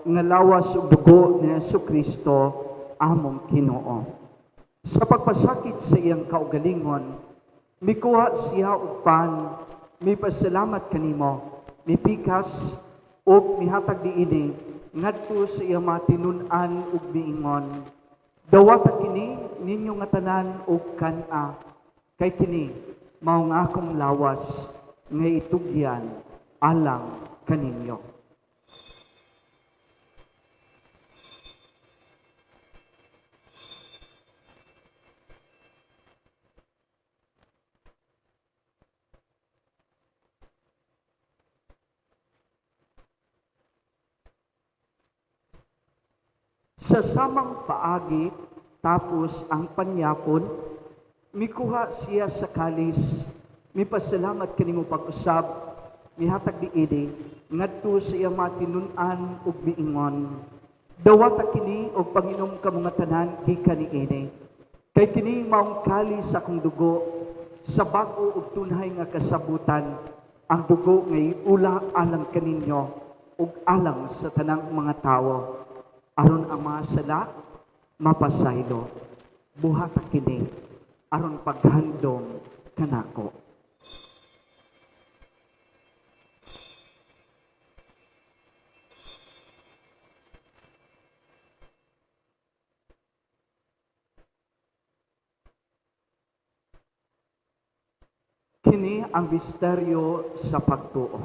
nga lawas ug dugo ni Hesukristo among Ginoo. Sa pagpasakit sa iyang kaugalingon, mikuha siya og pan, mipasalamat kanimo, mipikas ug mihatag niini ngadto sa iyang mga tinun-an ug miingon, dawata kini ninyo nga tanan og kan-a, kay kini mao nga akong lawas nga itugyan alang kaninyo. Sa samang paagi, tapos ang panyapon, mikuha siya sa kalis, mipasalamat kanimo pag-usab, mihatag niini ngadto sa iyang mga tinun-an ug miingon, dawata kini og panginom kamo nga tanan gikan niini, kay kini maong kalis sa akong dugo, sa bag-o ug tunhay nga kasabutan, ang dugo nga iula alang kaninyo ug alang sa tanang mga tawo, aron ang mga sala mapasaylo. Buhata kini aron paghandom kanako. Kini ang misteryo sa pagtuo.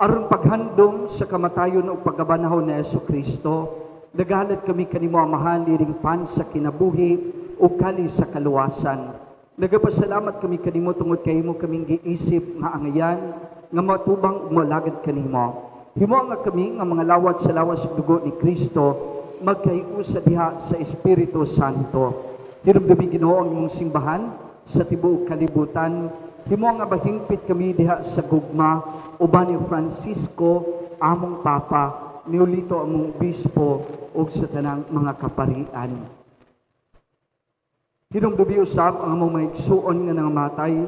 Aron paghandom sa kamatayon ug pagkabanhaw ni Hesukristo, nagahalad kami kanimo, Amahan, ining pan sa kinabuhi ug kalis sa kaluwasan. Nagapasalamat kami kanimo tungod kay imo kaming giisip nga angayan nga matubang ug moalagad kanimo. Himo nga kami nga mga lawat sa lawas ug dugo ni Kristo magkahiusa diha sa Espiritu Santo. Hinumdumi, Ginoo, ang imong simbahan sa tibuok kalibutan. Himo nga mahingpit kami diha sa gugma uban ni Francisco among Papa, ni Julito among Bispo ug sa tanang mga kaparian. Hinumdumi usab ang among mga igsuon nga nangamatay,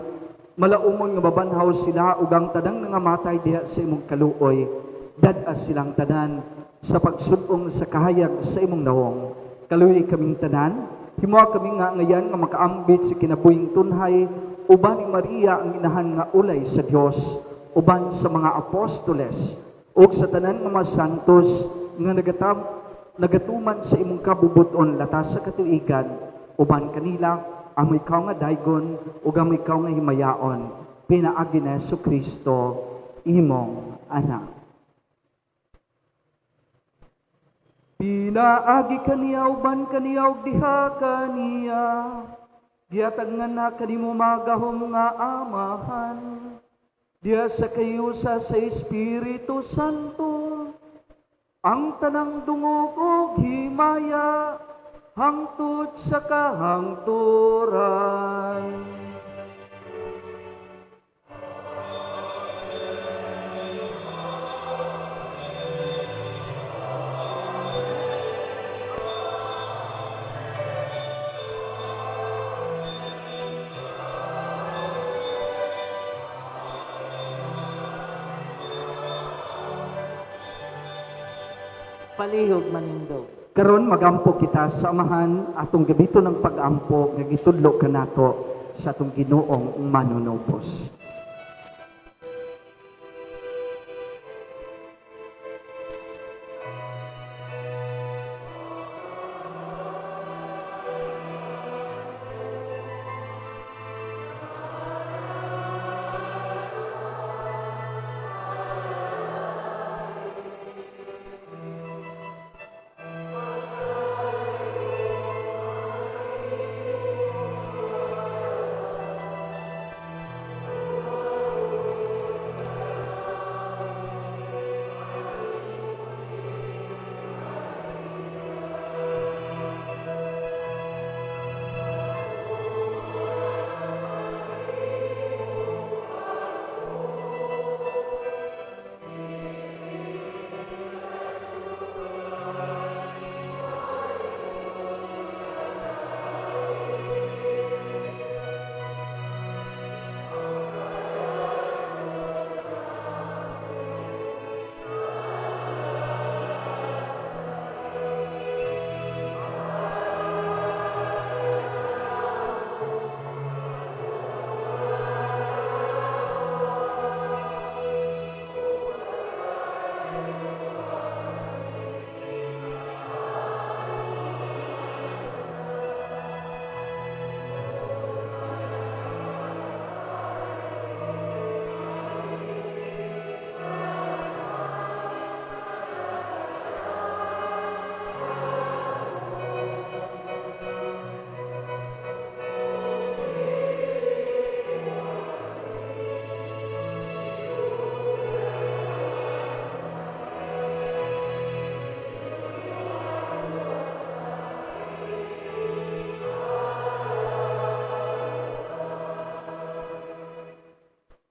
malaumon nga mabanhaw sila ug ang tanang nangamatay diha sa imong kaluoy. Dad-a silang tanan sa pagsud-ong sa kahayag sa imong nawong. Kaluoyi kaming tanan, himoa kami nga angayan nga makaambit sa kinabuhing tunhay uban ni Maria ang inahan nga ulay sa Dios, uban sa mga apostoles ug sa tanan nga mga santos nga nagatuman sa imong kabubuton latas sa katuigan. Uban kanila amo ikaw nga daygon ug amo ikaw nga himayaon, pinaagi ni Hesukristo, imong Anak. Pinaagi kaniya, uban kaniya ug diha kaniya, gihatag nga na kanimo magahom nga Amahan, diha sa kahiusa sa Espiritu Santo, ang tanang dungog ug himaya hangtod sa kahangturan. Palihog manindog. Karon magampo kita sa Amahan, atong gamiton ang pag-ampo nga gitudlo kanato sa atong Ginoong Manunubos.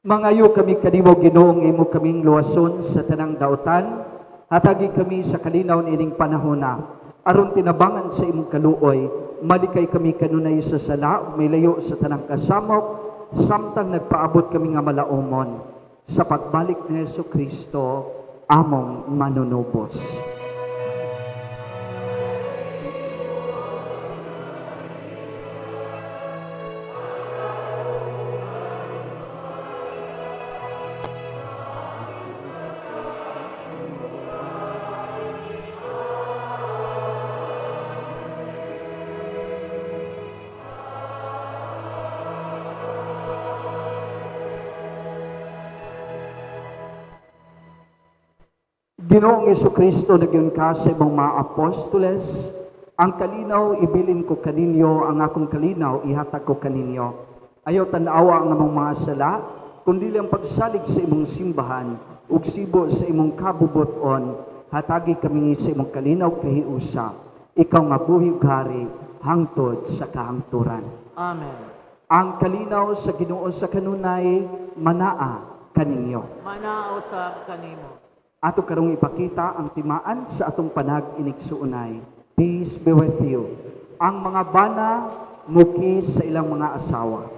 Mangayo kami kanimo, Ginoong imo kaming luwason sa tanang dautan. Hatagi kami sa kalinaw niining panahona, aron tinabangan sa imong kaluoy, malikay kami kanunay sa sala ug milayo sa tanang kasamok, samtang nagpaabot kami nga malaumon sa pagbalik ni Hesukristo among Manunubos. Ginoong Kristo, nag-ingon ka sa imong mga apostoles, "Ang kalinaw ibilin ko kaninyo, ang akong kalinaw ihatag ko kaninyo. Ayaw tan-awa ang among mga sala, kundi ang pagsalig sa imong simbahan, ug sibo sa imong kabubuton, hatagi kami sa imong kalinaw kahiusa. Ikaw nga buhi ug hari, hangtod sa kahangturan." Amen. Ang kalinaw sa Ginoo sa kanunay manaa kaninyo. Manaa usab kanimo. Ato karong ipakita ang timaan sa atong panag-inigsuonay. Peace be with you. Ang mga bana mukiss sa ilang mga asawa.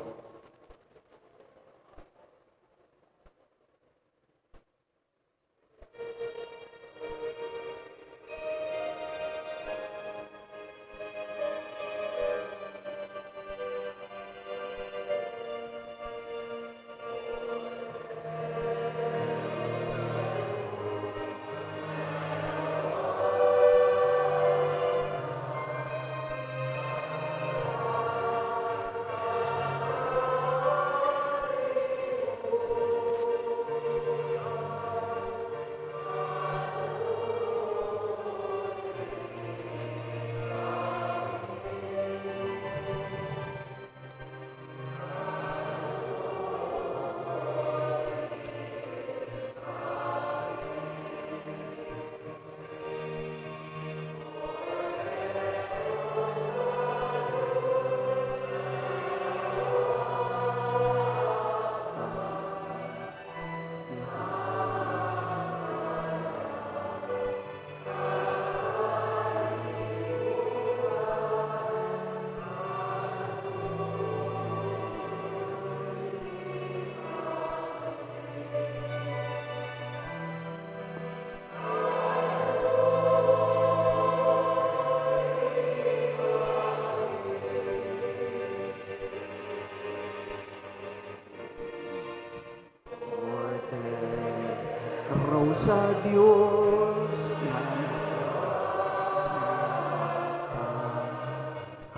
Sa Diyos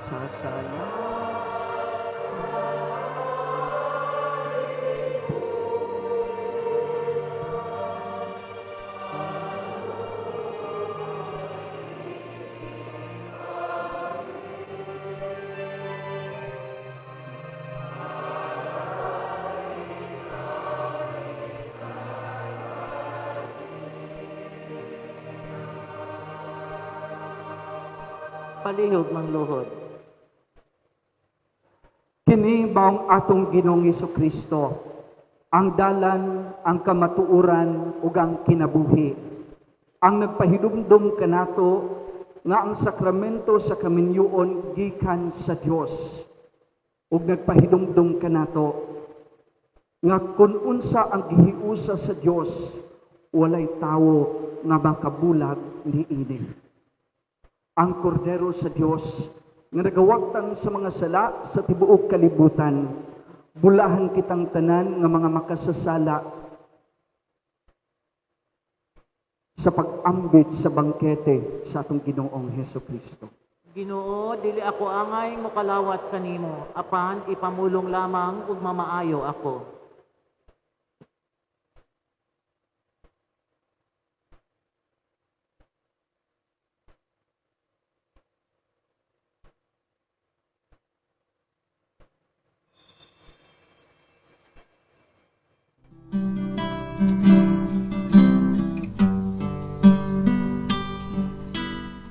sa salas. Palihog mangluhod. Kini maong atong Ginoong Kristo, ang dalan, ang kamatuoran ug ang kinabuhi. Ang nagpahidumdum kanato nga ang sakramento sa kaminyoon gikan sa Dios. Ug nagpahidumdum kanato nga kun unsa ang gihiusa sa Dios, walay tawo nga makabulag niini. Ang kordero sa Dios nga nagawagtang sa mga sala sa tibuok kalibutan, bulahan kitang tanan nga mga makasasala sa pag-ambit sa bangkete sa atong Ginoong Hesus Kristo. Ginoo, dili ako angay mokalawat kanimo, apan ipamulong lamang ug mamaayo ako.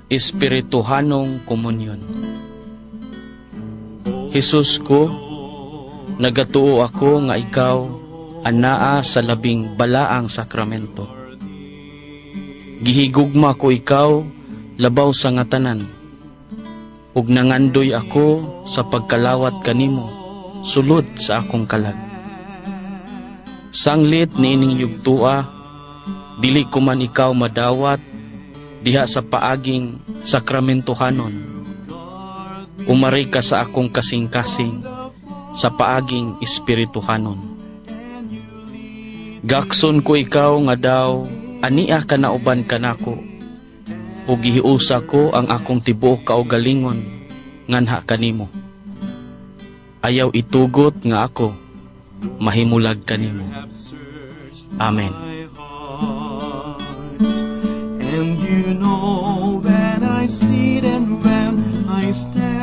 Espirituhanong komunyon. Jesus ko, nagatuo ako nga ikaw anaa sa labing balaang sakramento. Gihigugma ko ikaw labaw sa nga tanan, ug nangandoy ako sa pagkalawat kanimo sulod sa akong kalag. Sanglit niining yugtua, dili ko man ikaw madawat diha sa paaging sakramentohanon. Umari ka sa akong kasing-kasing sa paaging espirituhanon. Gakson ko ikaw nga daw ania ka nauban kanako, ug gihiusa ko ang akong tibuok kaugalingon nganha kanimo. Ayaw itugot nga ako mahimulag kanimo. Amen. And you know when I sit and when I stand.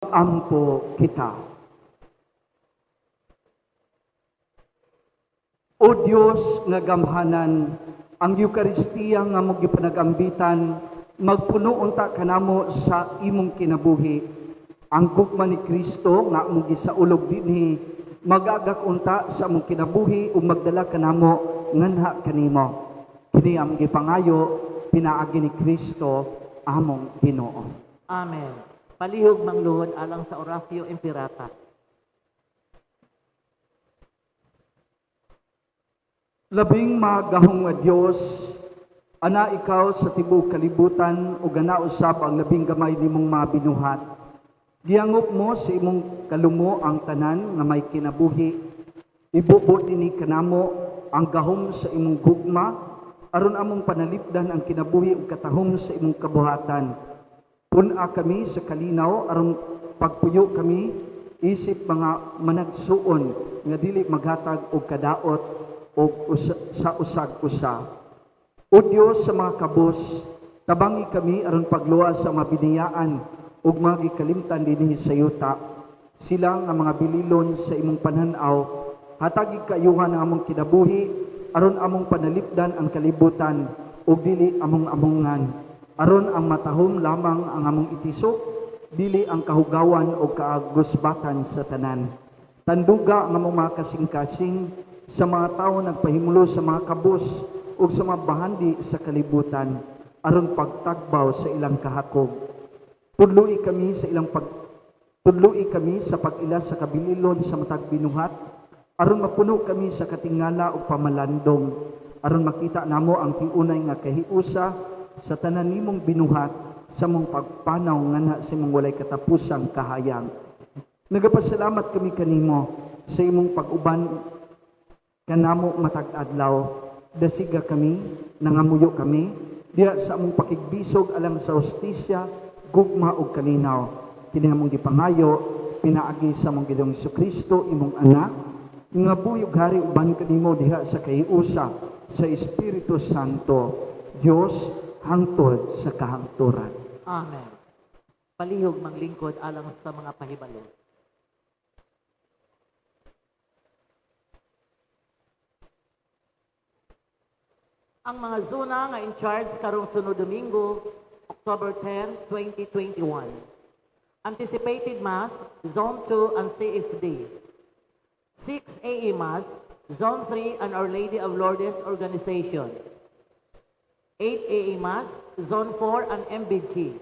Ampo kita. O Dios nga gamhanan, ang Eukaristiya nga among gipanagambitan, magpuno unta kanamo sa imong kinabuhi. Ang gugma ni Kristo nga among gisaulog dinhi, magagak unta sa among kinabuhi ug magdala kanamo nganha kanimo. Kini ang gipangayo pinaagi ni Kristo among Ginoo. Amen. Palihog mangluhod alang sa Oratio Imperata. Labing magahong nga Dios, ana ikaw sa tibuok kalibutan ug ana usab ang labing gamay nimong mabinuhat. Giangop mo sa imong kalumo ang tanan nga may kinabuhi. Ibubo dinhi kanamo ang gahom sa imong gugma aron among panalipdan ang kinabuhi ug katahom sa imong kabuhatan. Pun-a kami sa kalinaw aron pagpuyo kami isip mga managsuon nga dili maghatag og kadaot og sa usag-usa. O Dios sa mga kabos, tabangi kami aron pagluwas sa mga biniyaan ug mga gikalimtan dinhi sa yuta. Sila nga mga bililon sa imong pananaw, hatagi kaayuhan ang among kinabuhi aron among panalipdan ang kalibutan ug dili among amongan. Aron ang matahom lamang ang among itisok, dili ang kahugawan o kaagusbatan sa tanan. Tanduga ang among mga kasing-kasing sa mga tawo nagpahimulo sa mga kabus ug sa mga bahandi sa kalibutan aron pagtagbaw sa ilang kahakog. Tudloi kami sa pag-ila sa kabililon sa matag binuhat aron mapuno kami sa katingala ug pamalandong, aron makita namo ang tiunay nga kahiusa sa tanan nimong binuhat sa mong pagpanaw nganha sa imong walay katapusang kahayag. Nagapasalamat kami kanimo sa imong pag-uban kanamo matag adlaw. Dasiga kami, nangamuyo kami diha sa among pakigbisog alang sa hustisya, gugma ug kalinaw. Kini among gipangayo pinaagi sa among Ginoong Kristo, imong anak, nga buhi ug hari uban kanimo diha sa kahiusa sa Espiritu Santo, Dios hangtod sa kahangturan. Amen. Palihog manglingkod alang sa mga pahibalo. Ang mga zona nga in charge karong sunod Domingo, October 10, 2021. Anticipated Mass, Zone 2 and CFD. 6 a.m. Mass, Zone 3 and Our Lady of Lourdes Organization. 8 a.m. Mass, Zone 4 and MBG.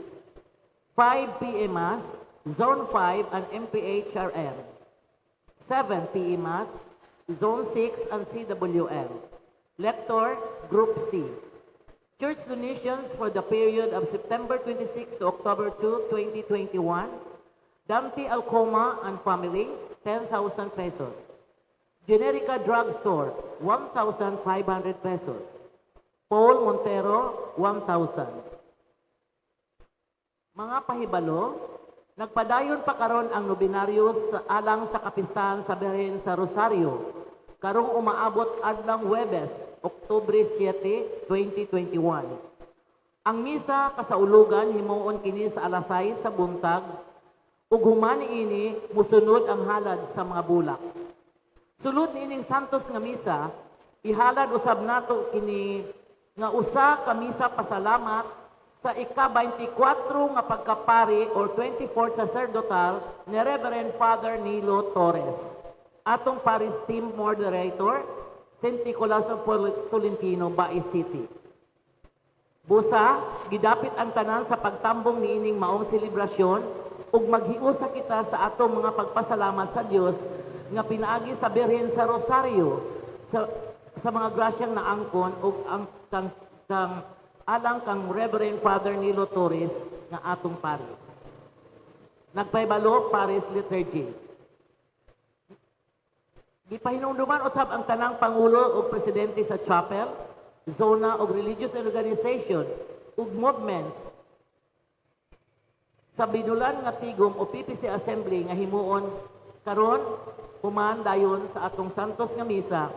5 p.m. Mass, Zone 5 and MPHRM. 7 p.m. Mass, Zone 6 and CWL. Lector, Group C. Church donations for the period of September 26 to October 2, 2021. Dante Alcoma and family, 10,000 pesos. Generica Drugstore, 1,500 pesos. Paul Montero, 1,000. Mga pahibalo, nagpadayon pa karon ang nobenaryo sa alang sa kapistahan sa Birhen sa Rosario. Karong umaabot adlang Huwebes, Oktubre 7, 2021. Ang misa kasaulugan himuon kini sa alas 6 sa buntag ug human niini musunod ang halad sa mga bulak. Sulod niining santos nga misa, ihalad usab nato kini nga usa ka misa pasalamat sa ika-24 nga pagkapari or 24th sacerdotal ni Reverend Father Nilo Torres. Atong Parish Team Moderator, St. Nicholas of Tolentino, Bais City. Busa, gidapit ang tanan sa pagtambong niining maong selebrasyon ug maghiusa kita sa atong mga pagpasalamat sa Dios nga pinaagi sa Birhen sa Rosario sa mga grasyang naangkon ug ang kang alang kang Reverend Father Nilo Torres nga atong pari. Nagpahibalo Paris Liturgy. Gipahinumduman usab ang tanang pangulo ug presidente sa chapel, zona ug religious organization ug movements sa binulan nga tigom o PPC Assembly nga himuon karon human dayon sa atong Santos nga misa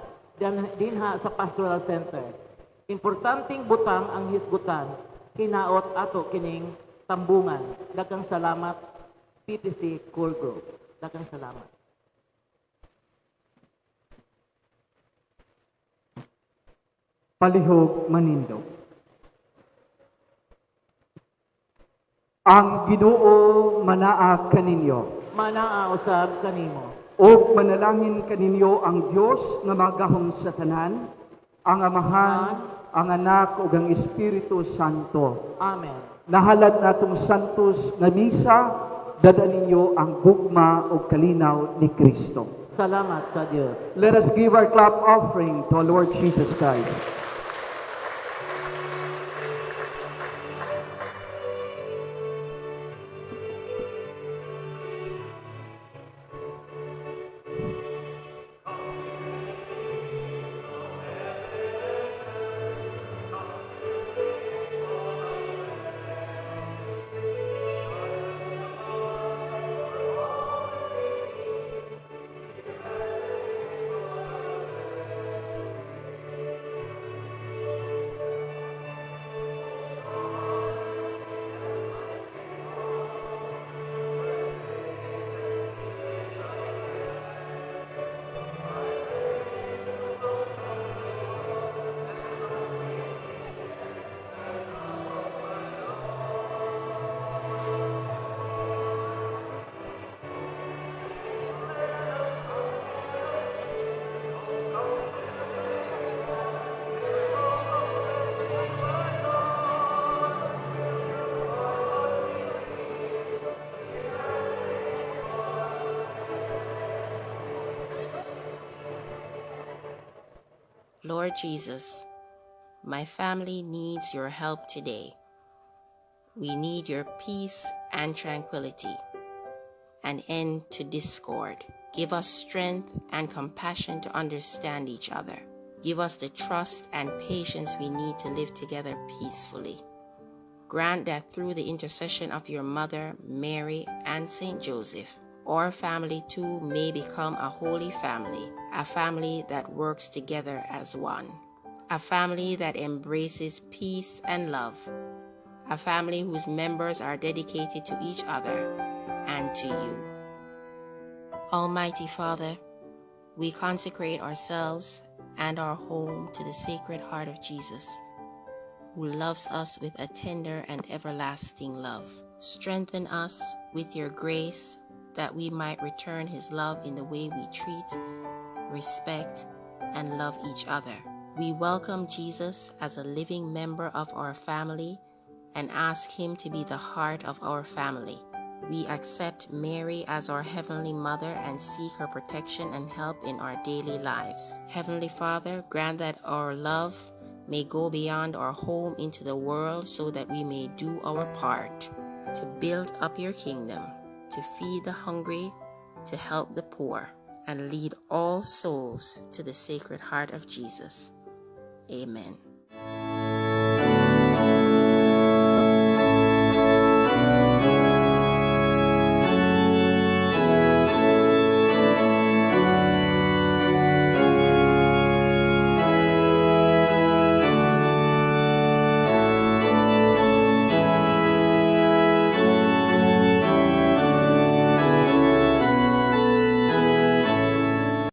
dinha sa Pastoral Center. Importanteng butang ang hisgutan, hinaot ato kining tambungan. Daghang salamat, PPC Core Group. Daghang salamat. Palihog manindog. Ang Ginoo manaa kaninyo. Manaa usab kanimo. Og manalangin kaninyo ang Dios nga magahom sa tanan, ang Amahan, ang Anak ug ang Espiritu Santo. Amen. Nahalad natong santos nga misa, dada ninyo ang gugma ug kalinaw ni Kristo. Salamat sa Dios. Let us give our clap offering to our Lord Jesus Christ. Lord Jesus, my family needs your help today. We need your peace and tranquility, an end to discord. Give us strength and compassion to understand each other. Give us the trust and patience we need to live together peacefully. Grant that through the intercession of your mother, Mary, and Saint Joseph, our family too may become a holy family, a family that works together as one, a family that embraces peace and love, a family whose members are dedicated to each other and to you. Almighty Father, we consecrate ourselves and our home to the Sacred Heart of Jesus, who loves us with a tender and everlasting love. Strengthen us with your grace that we might return his love in the way we treat, respect, and love each other. We welcome Jesus as a living member of our family and ask him to be the heart of our family. We accept Mary as our Heavenly Mother and seek her protection and help in our daily lives. Heavenly Father, grant that our love may go beyond our home into the world so that we may do our part to build up your kingdom, to feed the hungry, to help the poor, and lead all souls to the Sacred Heart of Jesus. Amen.